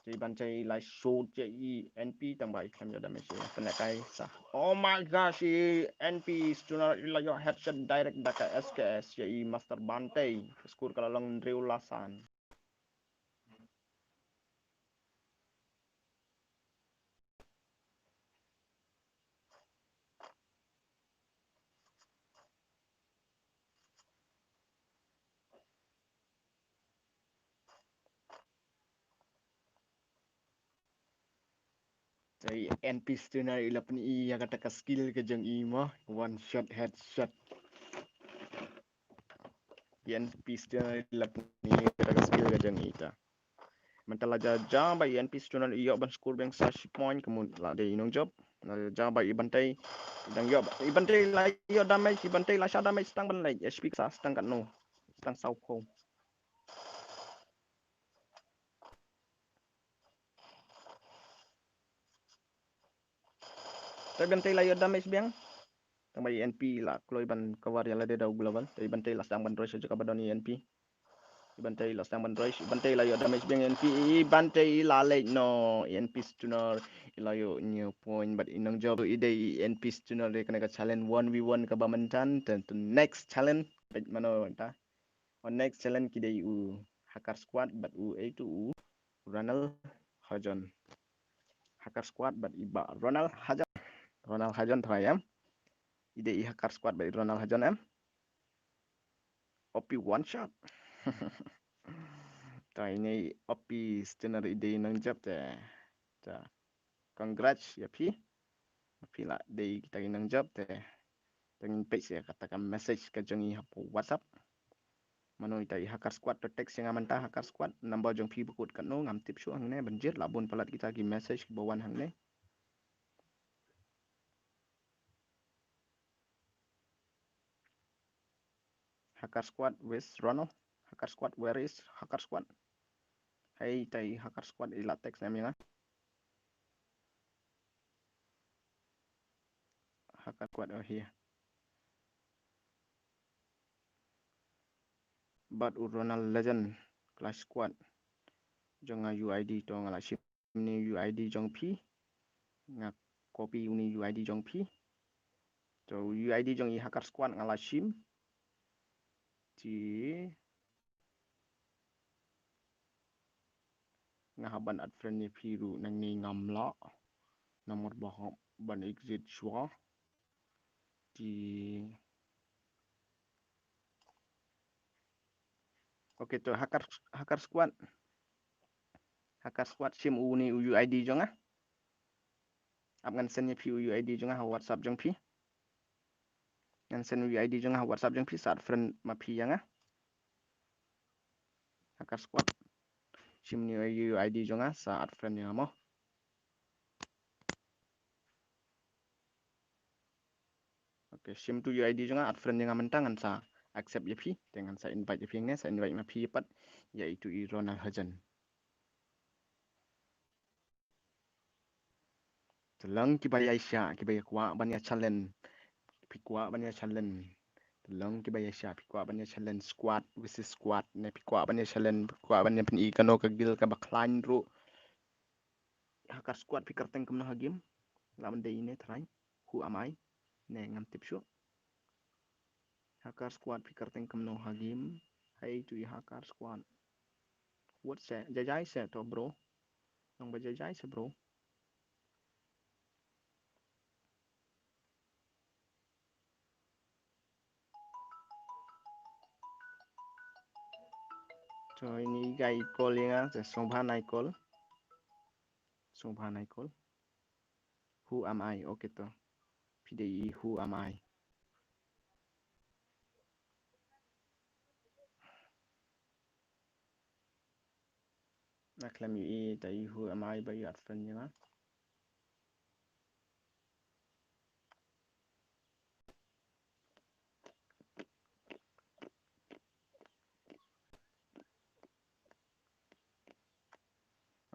To i Bantei i la shoot ïa i N P tang ba i khlem ïoh damage ïa. Pynlehkai sa. Oh my gosh, i N P Stunner i la ïoh headshot direct da ka S K S ïa i Master Bantei. Score ka la long hynriew la san. Te i N P Stunner i la pyni ïa kata ka skill ka jong i mo, one shot headshot. I N P Stunner i la pyni ïa kata ka skill ka jong i ta. Mynta la ja ja ba i N P Stunner i ïoh ban score biang sa shi point, ka mut la dei i nongjop. La ja ba i Bantei dang ïoh, i Bantei la ïoh damage, i Bantei la shah damage, tang ban leit H P sa tang katno, tang saw phew. Te i Bantei la ïoh damage biang. Tang ba i N P la kloi ban cover ïa lade da u Global. Te i Bantei la sdang ban rush ha jaka ba don i N P. I Bantei la sdang ban rush, i Bantei la ïoh damage biang i N P, i Bantei i la leit noh, i N P Stunner i la ïoh hynñiew point bad i nongjop. I dei i N P Stunner ïa kane ka challenge one v one kaba mynta. Te to next challenge, peit mano mynta. Next challenge ki dei u Hacker Squad bad u, eh, to u Ronald Hajon. Hacker Squad bad i Bah Ronald Hajon. Ronald Hajon tharai em. I dei i Hacker Squad bad i Ronald Hajon em. O P one shot. To ine i O P Stunner i dei i nongjop te. To congrats ïa phi. Phi la dei kita ki nongjop te. Te ngin peit sa kata ka message ka jong i hapoh WhatsApp. Mano ita i Hacker Squad, to text ïa nga mynta Hacker Squad, number jong phi ba kut katno, ngam tip shuh hangne, ban jied lah bun palat kita ki message kiba wan hangne. Hacker Squad, where's Ronald? Hacker Squad, where is Hacker Squad? Hei, te i Hacker Squad i la text ne em ïa nga. Hacker Squad, oh, here. Bad u Ronald Legend, Clash Squad. Jong nga U I D to nga la shim uni U I D jong phi. Nga copy uni U I D jong phi. To U I D jong i Hacker Squad nga la shim. Te nga hap ban add friend ïa phi ruh nangne ngam lah. Namar ba hap ban exit shuwa. Te, okay, to Hacker, Hacker Squad. Hacker Squad, shim uni u U I D jong nga. Ap ngan send ïa phi u U I D jong nga ha WhatsApp jong phi. Ngan send u U I D jong nga ha WhatsApp jong phi, sa add friend ma phi ïa nga. Hacker Squad. Shim uni u U I D jong nga, sa add friend ïa nga mo. Okay, shim tu U I D jong nga, add friend ïa nga mynta, ngan sa accept ïa phi, te ngan sa invite ïa phi hangne, sa invite ma phi pat ïa itu i Ronald Hajan. Te long kiba ïaishah, kiba ïa kwah ban ïa challenge. Phi kwah ban ïa challenge. Te long kiba ïaishah, phi kwah ban ïa challenge squad versus squad, ne phi kwah ban ïa challenge, phi kwah ban ïa pyni kano ka guild kaba khlaiñ ruh. Hacker Squad, phi kyrteng kumno ha game? Lah ban dei ine trai. Who am I? Ne ngam tip shuh. Hacker Squad, phi kyrteng kumno ha game? Hei tu i Hacker Squad. What se? Jajai se to bro. Nang ba jajai se bro. To ini guy call ïa nga, sngewbha nai call. Sngewbha nai call. Who am I? Okay to. Phi dei i who am I? Nga khlem ïohi da i who am I ba ïoh add friend ïa nga.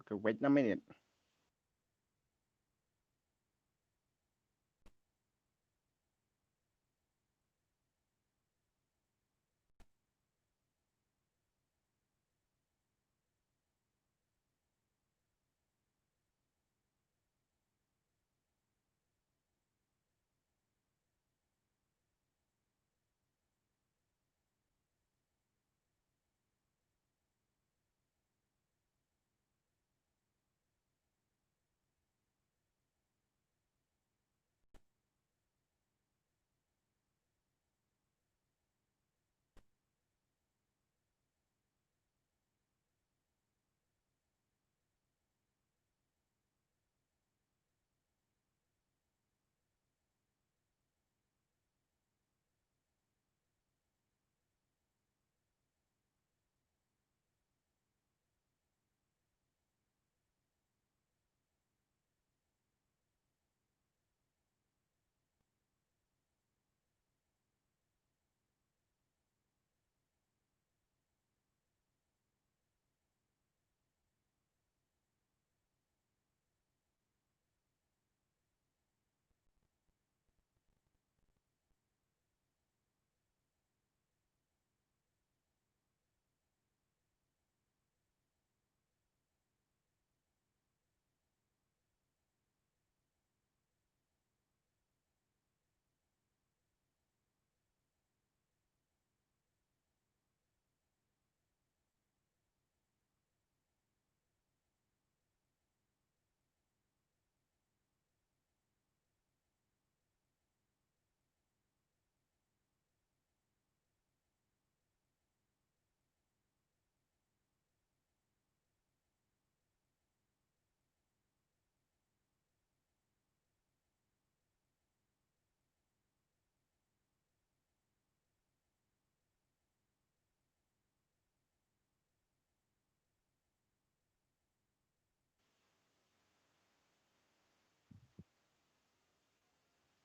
Okay, wait a minute.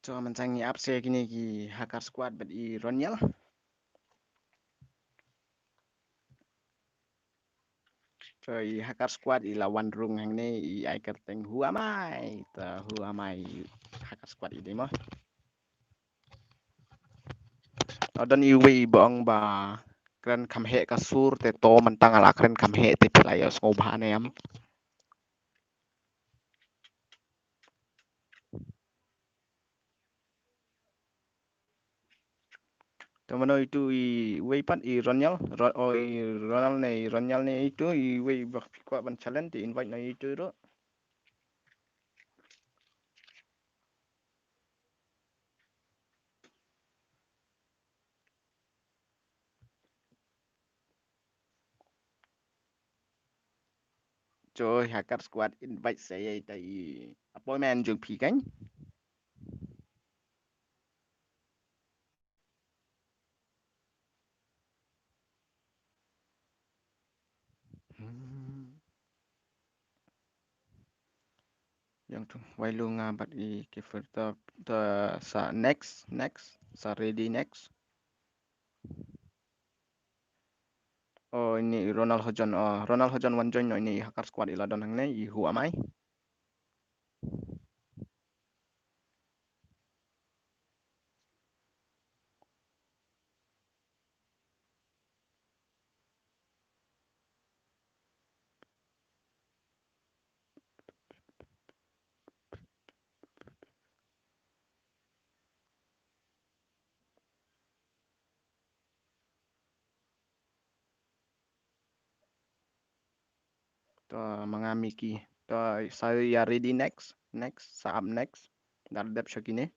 To, mynta ngi ap sha kine ki Hacker Squad bad i Roniel. To i Hacker Squad i la wan rung hangne, i ai kyrteng Who Am I. To Who Am I, Hacker Squad i dei mo. O, don iwei i ba ong ba kren kham heh ka sur, te to mynta nga la kren kham heh, te phi la ïohsngew bha ne em? To mano itu iwei pat, i Ronald, Ro-, o, i Ronald ne, i Ronald ne itu iwei ba phi kwah ban challenge, te invite noh ïa itu ruh. To i Hacker Squad invite sa ïa ita i appointment jong phi kan. Hmm. Ïa tu, wai lu nga bad i Kiefer, to, to sa next, next, sa ready next. O, ine i Ronald Hajan, o, Ronald Hajan wan join noh, ine i Hacker Squad i la don hangne, i Who Am I. To ma nga Mickey. To sa ïa ready next, next, sa up next. Dal dep sha kine.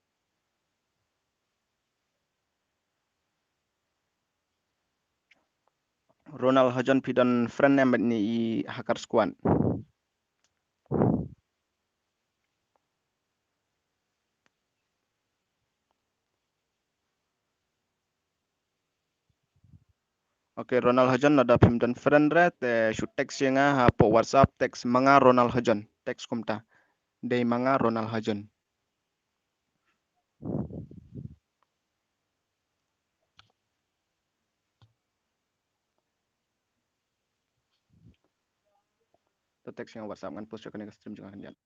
Ronald Hajan, phi don friend em bad ine i Hacker Squad? Okay, Ronald Hajan, lada phim don friend re, te shu text ïa nga hapoh WhatsApp, text ma nga Ronald Hajan, text kumta. Dei ma nga Ronald Hajan. To text ïa nga WhatsApp, ngan post ïa kane ka stream jong nga khyndiat.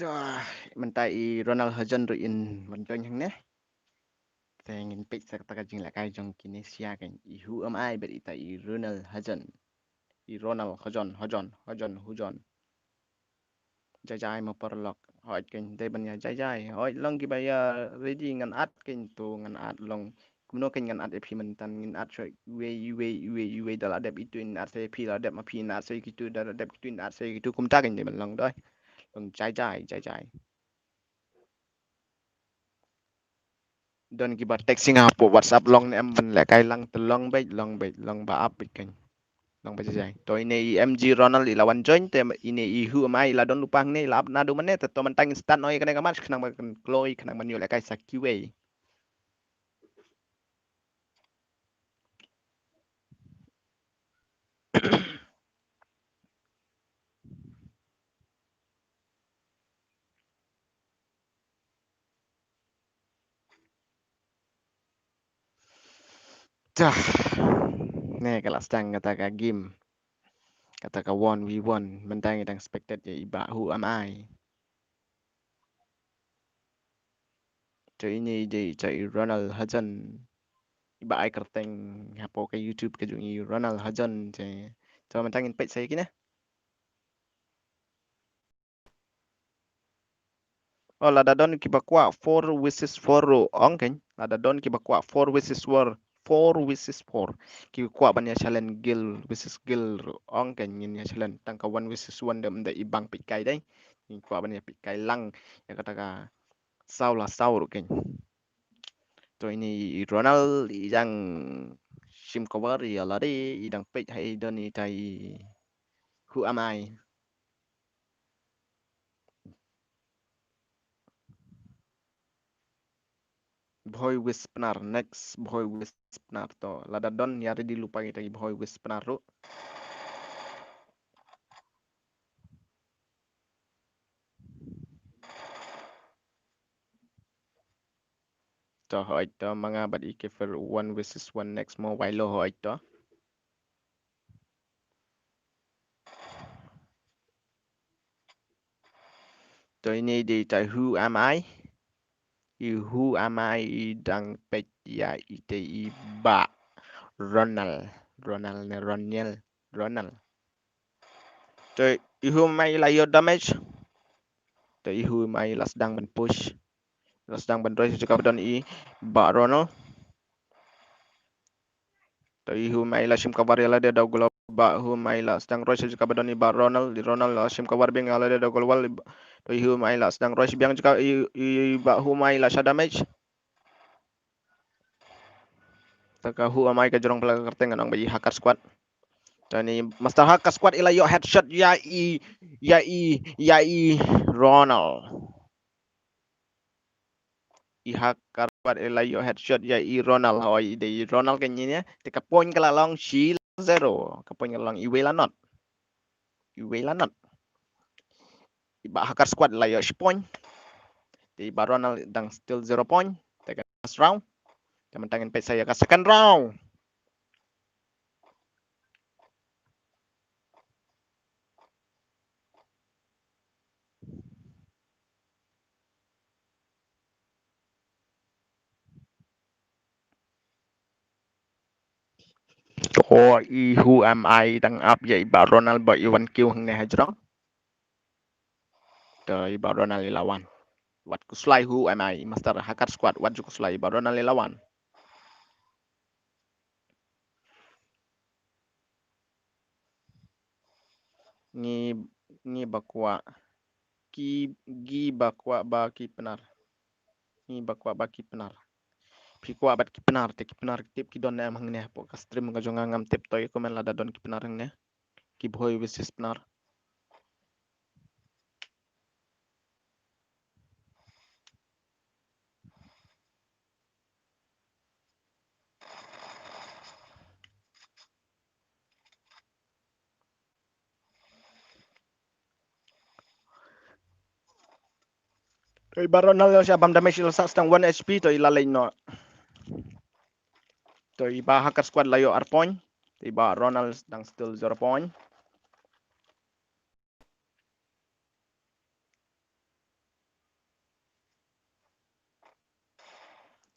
To mynta i Ronald Hajan ruh in wan join hangne. Te ngin peit sa kata ka jinglehkai jong kine sia kan, i Who Am I bad ita i Ronald Hajan. I Ronald Hajan, Hajan, Hajan, Hujan. Jai jai ma paralok. Hooid kan, dei ban ïa jai jai. Hooid, long kiba ïa ready ngan add kan, to ngan add long. Kumno kan ngan add ïa phi mynta, ngin add shuwa iwei iwei iwei iwei, da la dep itu in add sa ïa phi, la dep ma phi in add sa ïa kitu, da la dep kitu in add sa ïa kitu, kumta kan dei ban long doi. Long jai jai, jai jai. Don kiba text ïa nga hapoh WhatsApp, long ne em ban lehkai lang? Te long beit, long beit, long ba ap beit kan. Long ba jai jai. To ine i M G Ronald i la wan join, te ine i Who Am I i la don lypa hangne, i la ap naduh mynne, te to mynta ngin start noh ïa kane ka match khnang ba kan kloi, khnang ban ïoh lehkai sa kiwei. Tah. Ne ka la sdang kata ka game. Kata ka one v one. Mynta ngi dang spectate ïa i Bah Who Am I. To ine i dei i Ronald Hajan. I ba ai kyrteng hapoh ka YouTube ka jong i Ronald Hajan te. To mynta ngin peit sa ïa kine. Oh, lada don kiba kwah four versus four ruh ong kein. Lada don kiba kwah four versus four, four versus four. Kiba kwah ban ïa challenge girl versus girl ruh ong kein, ngin ïa challenge. Tang ka one versus one de ym dei i bang peit kai dei. Ngin kwah ban ïa peit kai lang ïa kata ka saw la saw ruh kein. To ine i Ronald i dang shim cover ïa lade, i dang peit ha i don ita i Who Am I. Bhoi Wispnar, next Bhoi Wispnar to. Lada don ïa ready lypa kita i Bhoi Wispnar ruh. To hoi to ma nga bad i Kefir one versus one next mo wailo hoi to. To ine i dei ita i Who Am I. I Who Am I i dang peit ïa ita i Bah Ronald. Ronald ne Roniel. Ronald. To i Who Am I i la ïoh damage. To i Who Am I i la sdang ban push. La sdang ban roi sha jaka ba don i Bah Ronald. To i Who Am I i la shim cover ïa lade da u glove, Bah Who Am I i la sdang roi sha jaka ba don i Bah Ronald, i Ronald la shim cover biang ïa lade da u glove. To i Who Am I i la sdang roi sha biang jaka i, i Bah Who Am I i la shah damage. Ta ka Who Am I ka jrong palat ka kyrteng, ngan ong ba i Hacker Squad. To ine i Master Hacker Squad i la ïoh headshot ïa i, ïa i, ïa i Ronald. I Hacker Squad i la ïoh headshot ïa i Ronald, hoi i dei i Ronald kein ine. Te ka point ka la long shi la zero. Ka point ka la long iwei la not. Iwei la not. I Bah Hacker Squad la ïoh shi point. Te i Bah Ronald dang still zero point. Te ka first round. Te mynta ngin peit sa ïa ka second round. To i Who Am I dang ap ïa i Bah Ronald bad i wan kiw hangne ha jrong. To i Bah Ronald i la wan. Wat khuslai Who Am I, Master Hacker Squad, wat ju khuslai, i Bah Ronald i la wan. Ngi, ngi ba kwah. Ki, ngi ba kwah ba ki Pnar. Ngi ba kwah ba ki Pnar. Phi kwah bad ki Pnar, te ki Pnar ki tip ki don ne em hangne hapoh ka stream ka jong nga, ngam tip, to ïa comment lada don ki Pnar hangne. Ki Bhoi versus Pnar. To i Bah Ronald sha bam damage, i la sah tang one H P, to i la leit noh. To i Bah Hacker Squad la ïoh ar point. To i Bah Ronald dang still zero point.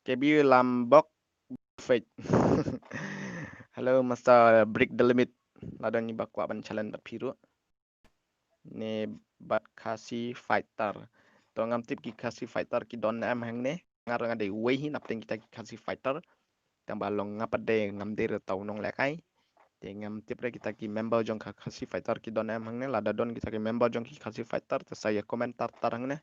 K B Lambok Fate. Hello Master, Break the Limit. Lada ngi ba kwah ban challenge bad phi ruh. Ne bad Khasi Fighter. To ngam tip ki Khasi Fighter ki don ne em hangne. Nga ruh nga dei uwei hi napdeng kita ki Khasi Fighter. Tang ba long nga pat de ngam dei re tau nonglehkai. Te ngam tip re kita ki member jong ka Khasi Fighter ki don em hangne, lada don kita ki member jong ki Khasi Fighter te sa ïa comment tar tar hangne.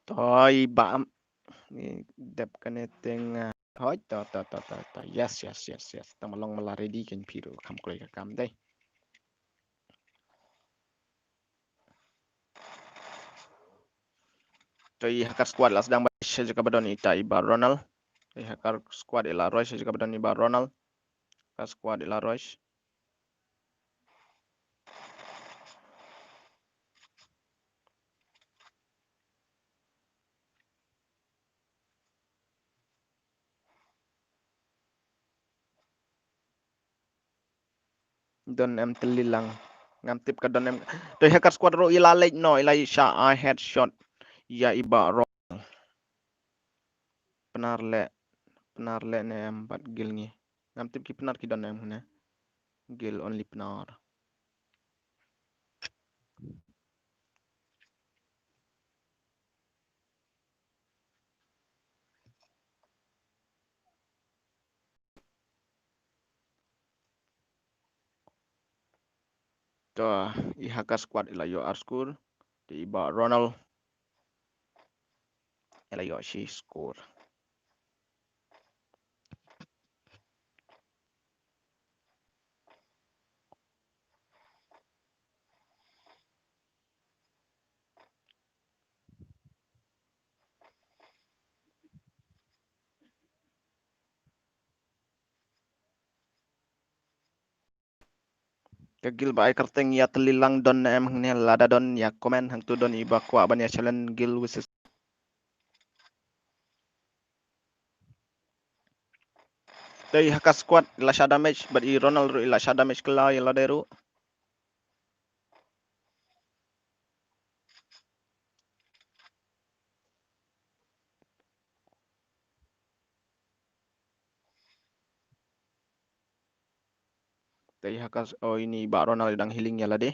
To i Bah Am, i dep kane teng, ah, hoi, to, to, to, to, to. Yes, yes, yes, yes. Tang ba long ma la ready kein phi ruh kham kloi ka kam dei. To i Hacker Squad la sdang ba sha jaka ba don ita i Bah Ronald. I Hacker Squad i la roi sha jaka ba don i Bah Ronald. Hacker Squad i la roi. Don M tylli lang. Ngam tip ka Don M. To i Hacker Squad ruh i la leit noh, i la shah ai headshot ïa i Bah Ronald. Pynnar leh, pynnar leh ne em bad Guild ngi. Ngam tip ki pynnar ki Don M ne. Guild only pynnar. To i Hacker Squad i la ïoh ar score. Te i Bah Ronald i la ïoh shi score. Ka Guild ba ai kyrteng ïa tylli lang don ne em hangne, lada don ïa comment hangtu, don i ba kwah ban ïa challenge Guild versus. Te i Hacker Squad i la shah damage bad i Ronald ruh i la shah damage kylla ïa lade ruh. Te i Hacker, oh, ini i Bah Ronald i dang healing ïa lade.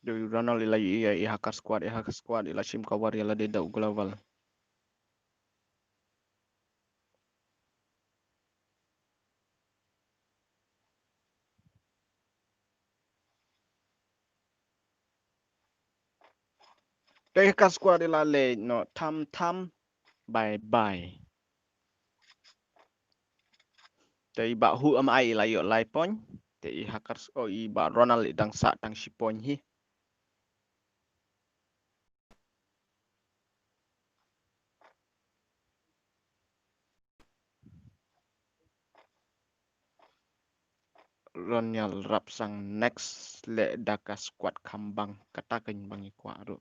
Te i Ronald i la ïohi ïa i Hacker Squad, i Hacker Squad i la shim cover ïa lade da u global. Te i Hacker Squad i la leit noh, tam tam, bye bye. Te i Bah Hu Am Ai i la ïoh lai point. Te i Hacker, oh, i Bah Ronald i dang sah tang shi point hi. Ronald Rapsang next leh da ka squad kham bang, kata keiñ ba ngi kwah ruh.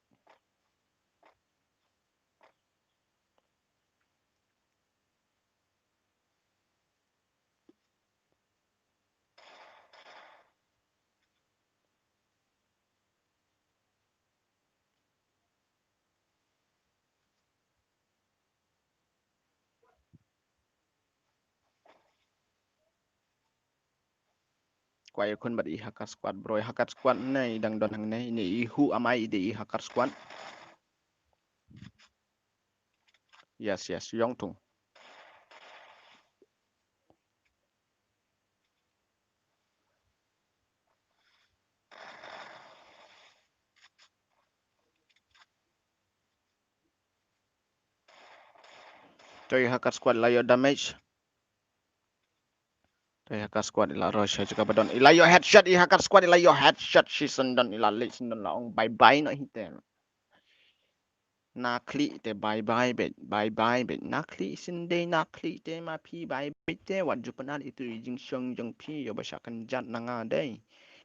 Kwah ïakhun bad i Hacker Squad bro, i Hacker Squad ne i dang don hangne, ne i Hu Am Ai i dei i Hacker Squad. Yes, yes, Yong Tung. To i Hacker Squad la ïoh damage. To i Hacker Squad i la rush ha jaka ba don. I la ïoh headshot i Hacker Squad, i la ïoh headshot shi syndon, i la leit syndon, la ong bye bye noh hi te. Na khlieh te bye bye beit, bye bye beit. Na khlieh shisien dei, na khlieh te ma phi bye bye beit te, wat ju pynat ïa itu i jingshong jong phi ïoh ba shah kynjat na nga dei.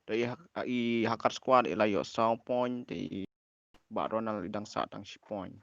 To i Hak-, i Hacker Squad i la ïoh saw point te i Bah Ronald i dang sah tang shi point.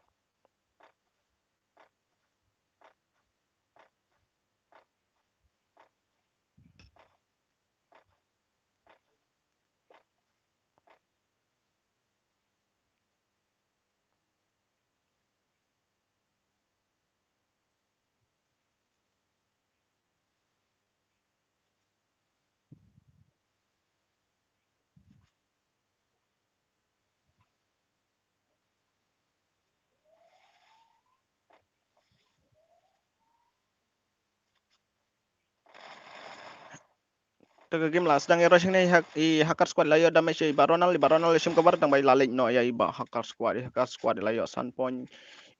Te ka game la sdang ïa rushing ne i Hak-, i Hacker Squad la ïoh damage ïa i Bah Ronald, i Bah Ronald la shim cover tang ba i la leit noh ïa i Bah Hacker Squad, i Hacker Squad la ïoh san point,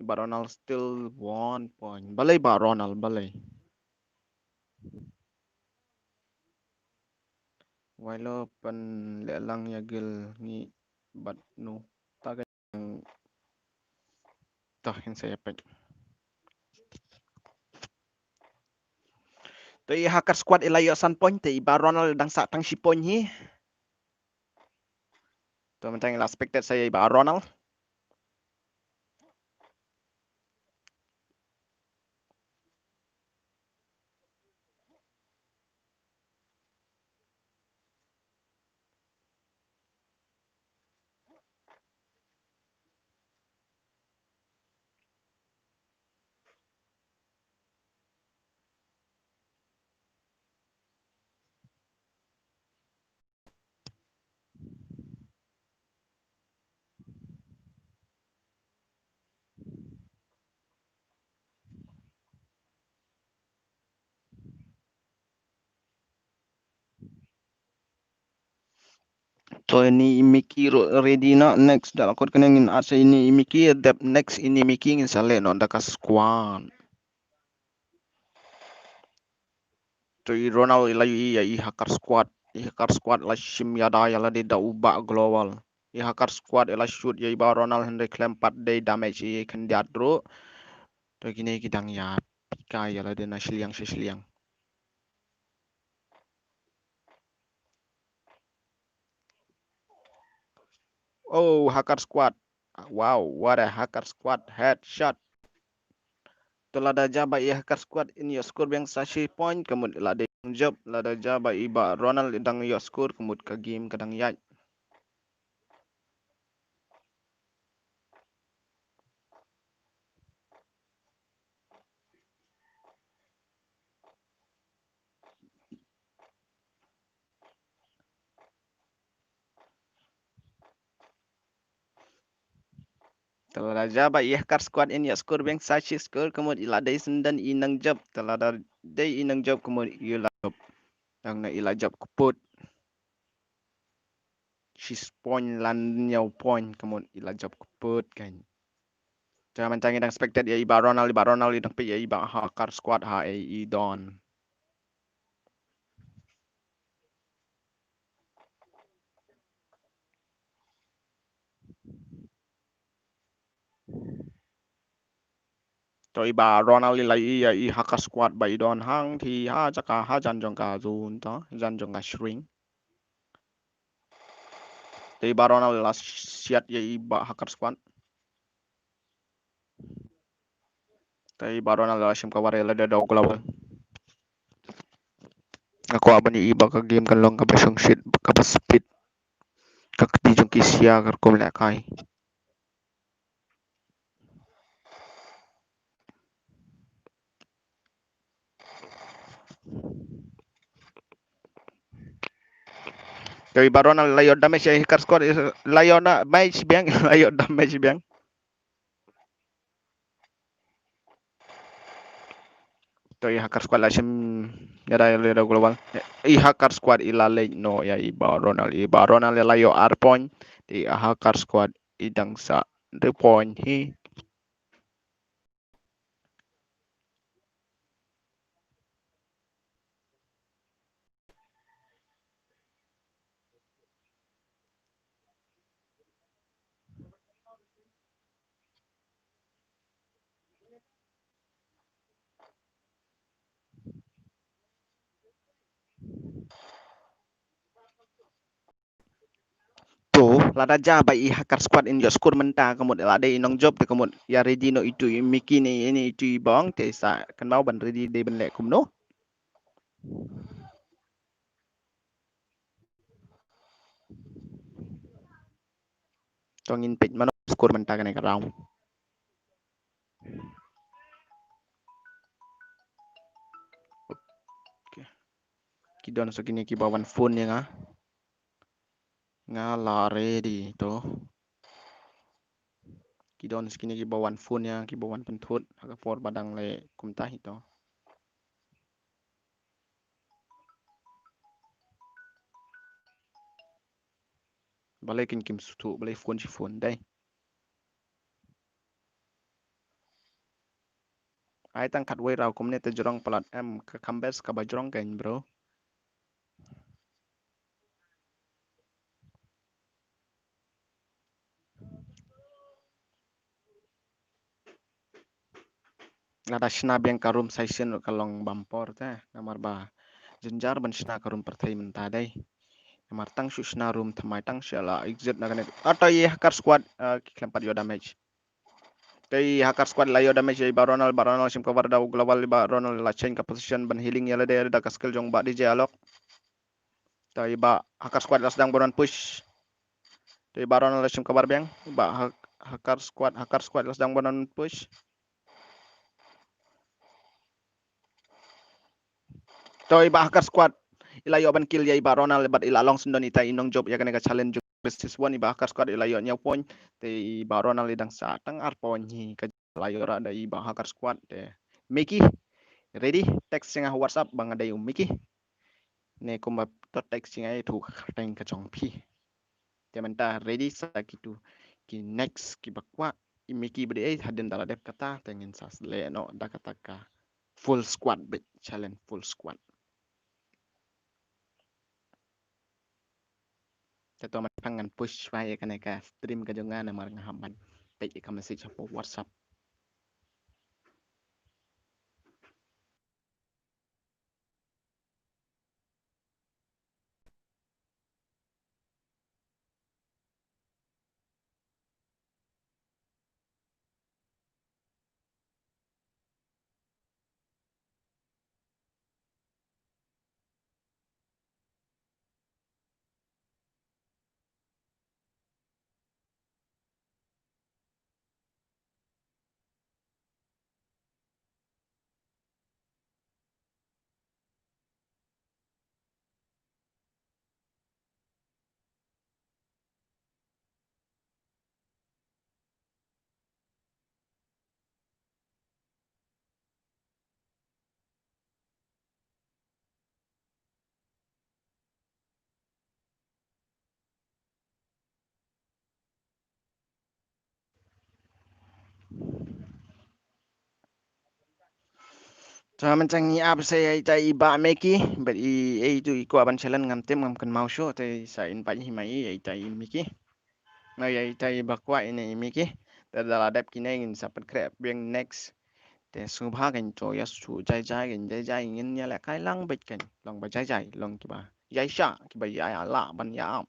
i Bah Ronald still one point. Balei Bah Ronald, balei? Wai lo pynlehlang ïa Guild ngi bad nu. To, ngin sa ïa peit. To, i Hacker Squad i la ïoh san point, te i Bah Ronald dang sah tang shi point hi. To, mynta ngi la spectate sa ïa i Bah Ronald. To, ini i Mickey ruh ready noh, next da la kut kane ngin add sa ini i Mickey, dep next ini i Mickey ngin sa leh noh da ka squad. To, i Ronald i la ïohi ïa i Hacker Squad. I Hacker Squad la shim ïada ïa lade da u Bah Global. I Hacker Squad i la shoot ïa i Bah Ronald hynrei khlem pat dei damage, i khyndiat ruh. To, kine ki dang ïa pika ïa lade na shiliang sha shiliang. Oh, Hacker Squad. Wow, what a Hacker Squad headshot. To, lada jia ba i Hacker Squad in ïoh score biang sa shi point, ka mut i la dei jop, lada jia ba i Bah Ronald i dang ïoh score, ka mut ka game ka dang ïaid. To, lada jia ba i Hacker Squad in ïoh score biang sa shi score, ka mut i la dei shen don i nang jop. To, lada dei i nang jop, ka mut i la jop. Dang na i la jop kput. Shi point lane hynñiew point, ka mut i la jop kput kan. To, mynta ngi dang spectate ïa i Bah Ronald, i Bah Ronald i dang peit ïa i Bah Hacker Squad ha i don. To, i Bah Ronald i la ïohi ïa i Hacker Squad ba i don hangtei ha jaka, ha jan jong ka zone to, jan jong ka shrine. To, i Bah Ronald i la siat ïa i Bah Hacker Squad. To, i Bah Ronald i la shim cover ïa lade da u Global. Nga kwah ban ïohi ba ka game kan long kaba shongshit, kaba speed. Ka kti jong ki sia ka rukom lehkai. To, i Bah Ronald la ïoh damage ïa i Hacker Squad, la ïoh damage biang, la ïoh damage biang. To, i Hacker Squad la shim ïada ïa lade da u Global. I Hacker Squad i la leit noh ïa i Bah Ronald, i Bah Ronald i la ïoh ar point. Te i Hacker Squad i dang sah three point hi. To, lada jia ba i Hacker Squad in ïoh score mynta, ka mut la dei i nongjop, te ka mut ïa ready noh itu i Mickey ne, ne itu i Bah Ong, te sa kynmaw ban ready dei ban leh kumno. To, ngin peit mano score mynta kane ka round. Okay. Ki don sa kine kiba wan phone ïa nga. Nga la ready to. Ki don sa kine kiba wan phone ïa nga, kiba wan pynthut ha ka por ba dang leh kumta hi to. Balei kin kim sngewthuh, balei phone shi phone dei. Ai tang khatwei ruh kumne te jrong palat, em, ka kham best kaba jrong kein, bro. Lada shna biang ka room session ruh ka long bam por te. Namar ba jynjar ban shna ka room pyrthei mynta dei. Namar tang shu shna room thymmai tang shu la exit na kane. Ato i Hacker Squad, ah, ki khlem pat ïoh damage. Te i Hacker Squad la ïoh damage ïa i Bah Ronald, Bah Ronald shim cover da u Global, i Bah Ronald la change ka position ban healing ïa lade da ka skill jong Bah D J Alok. Te i Bah Hacker Squad la sdang ban push. Te i Bah Ronald la shim cover biang. I Bah Hak-, Hacker Squad, Hacker Squad la sdang ban push. To i Bah Hacker Squad i la ïoh ban kill ïa i Bah Ronald bad i la long syndon ita i nongjop ïa kane ka challenge versus one. I Bah Hacker Squad i la ïoh hynñiew point. Te i Bah Ronald i dang sah tang ar point hi ka la ïoh ra da i Bah Hacker Squad. Te Mickey, ready? Text sha nga ha WhatsApp ba nga dei u Mickey. Ne kumba to text sha nga ïa tu kyrteng ka jong phi. Te mynta ready sa kitu ki next kiba kwah. I Mickey ba dei hadien da la dep kata te ngin sa leh noh da kata ka full squad beit, challenge full squad. Te to mynta ngan push shuwa ïa kane ka stream ka jong nga namar nga hap ban peit ïa ka message hapoh WhatsApp. To mynta ngi ap sa ïa ita i Bah Mickey bad i, i tu i kwah ban challenge ngam tip ngam kynmaw shuh te sa invite hi ma i ïa ita i Mickey. Na ïa ita i ba kwah ine i Mickey. Te da la dep kine ngin sa pynkhreh biang next. Te sngewbha kan to ïa shu jai jai kan jai jai ngin ïa leh kai lang beit kan long ba jai jai long kiba jai sha kiba ïa ïa lah ban ïa ap.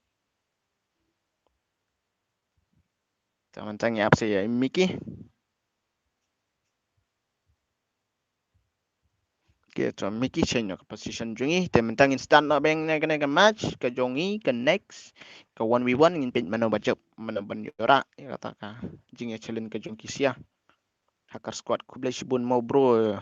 Te mynta ngi ap sa ïa i Mickey. Okay, to Mickey change noh ka position jong i. Te mynta ngin start noh biang na kane ka match ka jong i ka next ka one v one ngin peit mano ba jop mano ban ïoh rah ïa kata ka jingïa challenge ka jong ki sia. Hacker Squad khublei shibun mo bro.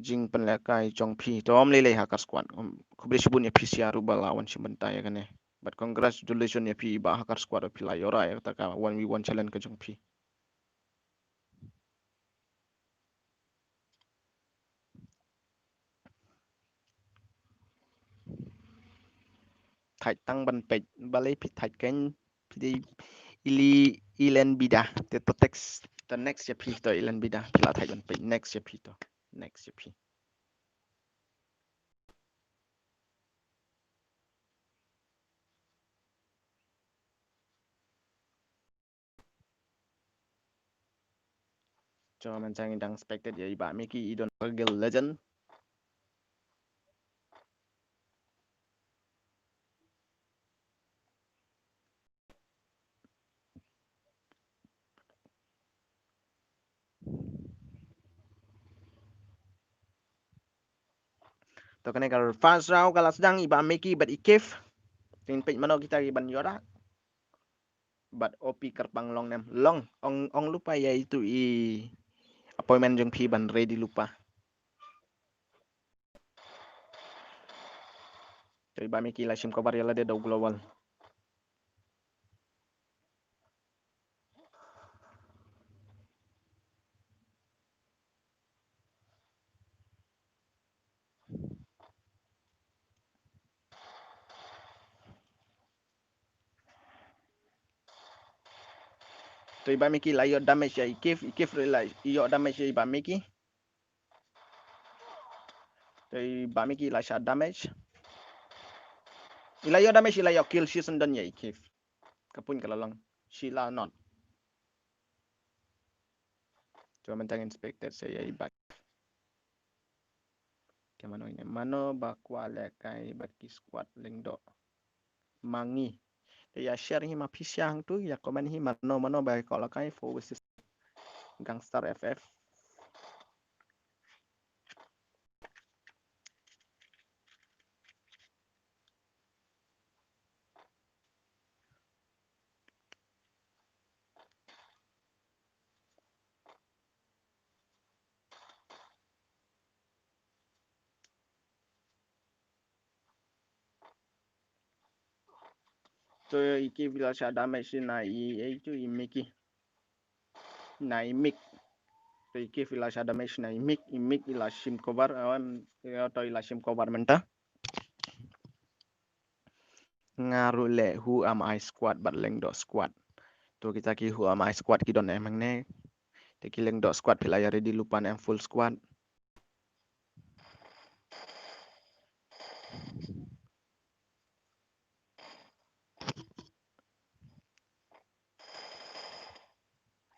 Jingpynlehkai jong phi to ym lei lei Hacker Squad. Um, khublei shibun ïa phi sia ruh ba la wan shim bynta ïa kane. But congratulations ïa phi Bah Hacker Squad ba phi la ïoh rah ïa kata ka one v one challenge ka jong phi. Thait tang ban peit balei phi thait kan phi dei ili ilen bida te to text to next ïa phi to ilen bida phi la thait ban peit next ïa phi to next ïa phi. Jong man jang i dang expected ïa i Bah Mickey i don Guild Legend. To kane ka first round ka la sdang i Bah Mickey bad i Kif. Tin peit mano kita ki ban ïoh rah. Bad O P kyrpang long nem long ong ong lupa ïa itu i appointment jong phi ban ready lupa. Te i Bah Mickey la shim cover ïa lade da u global. To i Bah Mickey la ïoh damage ïa i Kif, i Kif ruh la ïoh damage ïa i Bah Mickey. To i Bah Mickey la shah damage. I la ïoh damage, i la ïoh kill shi syndon ïa i Kif. Ka point ka la long. Shi la not. To mynta ngi inspected sa ïa i bad. Ke mano ine, mano ba kwah lehkai bad ki squad Lyngdoh? Ma ngi. Te ïa share hi ma phi sha hangtu, ïa comment hi mano mano ba kwah lehkai four versus Gangster F F. To i ki phi la shah damage na i, i tu i Mickey. Na i Mick. To i ki phi la shah damage na i Mick, i Mick i la shim cover, em, to i la shim cover mynta. Nga ruh leh Who Am I Squad bad Lyngdoh Squad. To kita ki Who Am I Squad ki don em hangne. Te ki Lyngdoh Squad phi la ïa ready lypa ne em full squad.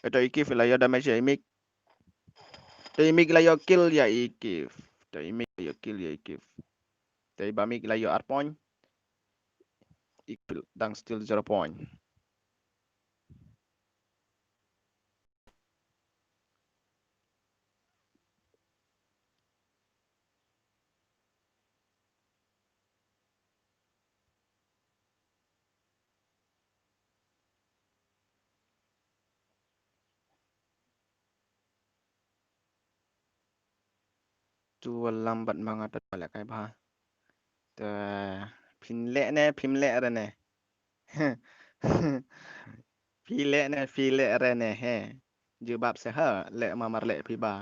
Eto i ki phi la ïoh damage ïa i Mick. Te i Mick la ïoh kill ïa i ki. Te i Mick la ïoh kill ïa i ki. Te i Bamik la ïoh ar point. I ki dang still zero point. Tu wallam bad ma nga ta leh kai bha. Te phin leh ne, phim leh re ne. Phi leh ne, phi leh re ne he. Jubab se ha, leh ma mar leh phi ba.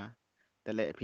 Te leh phi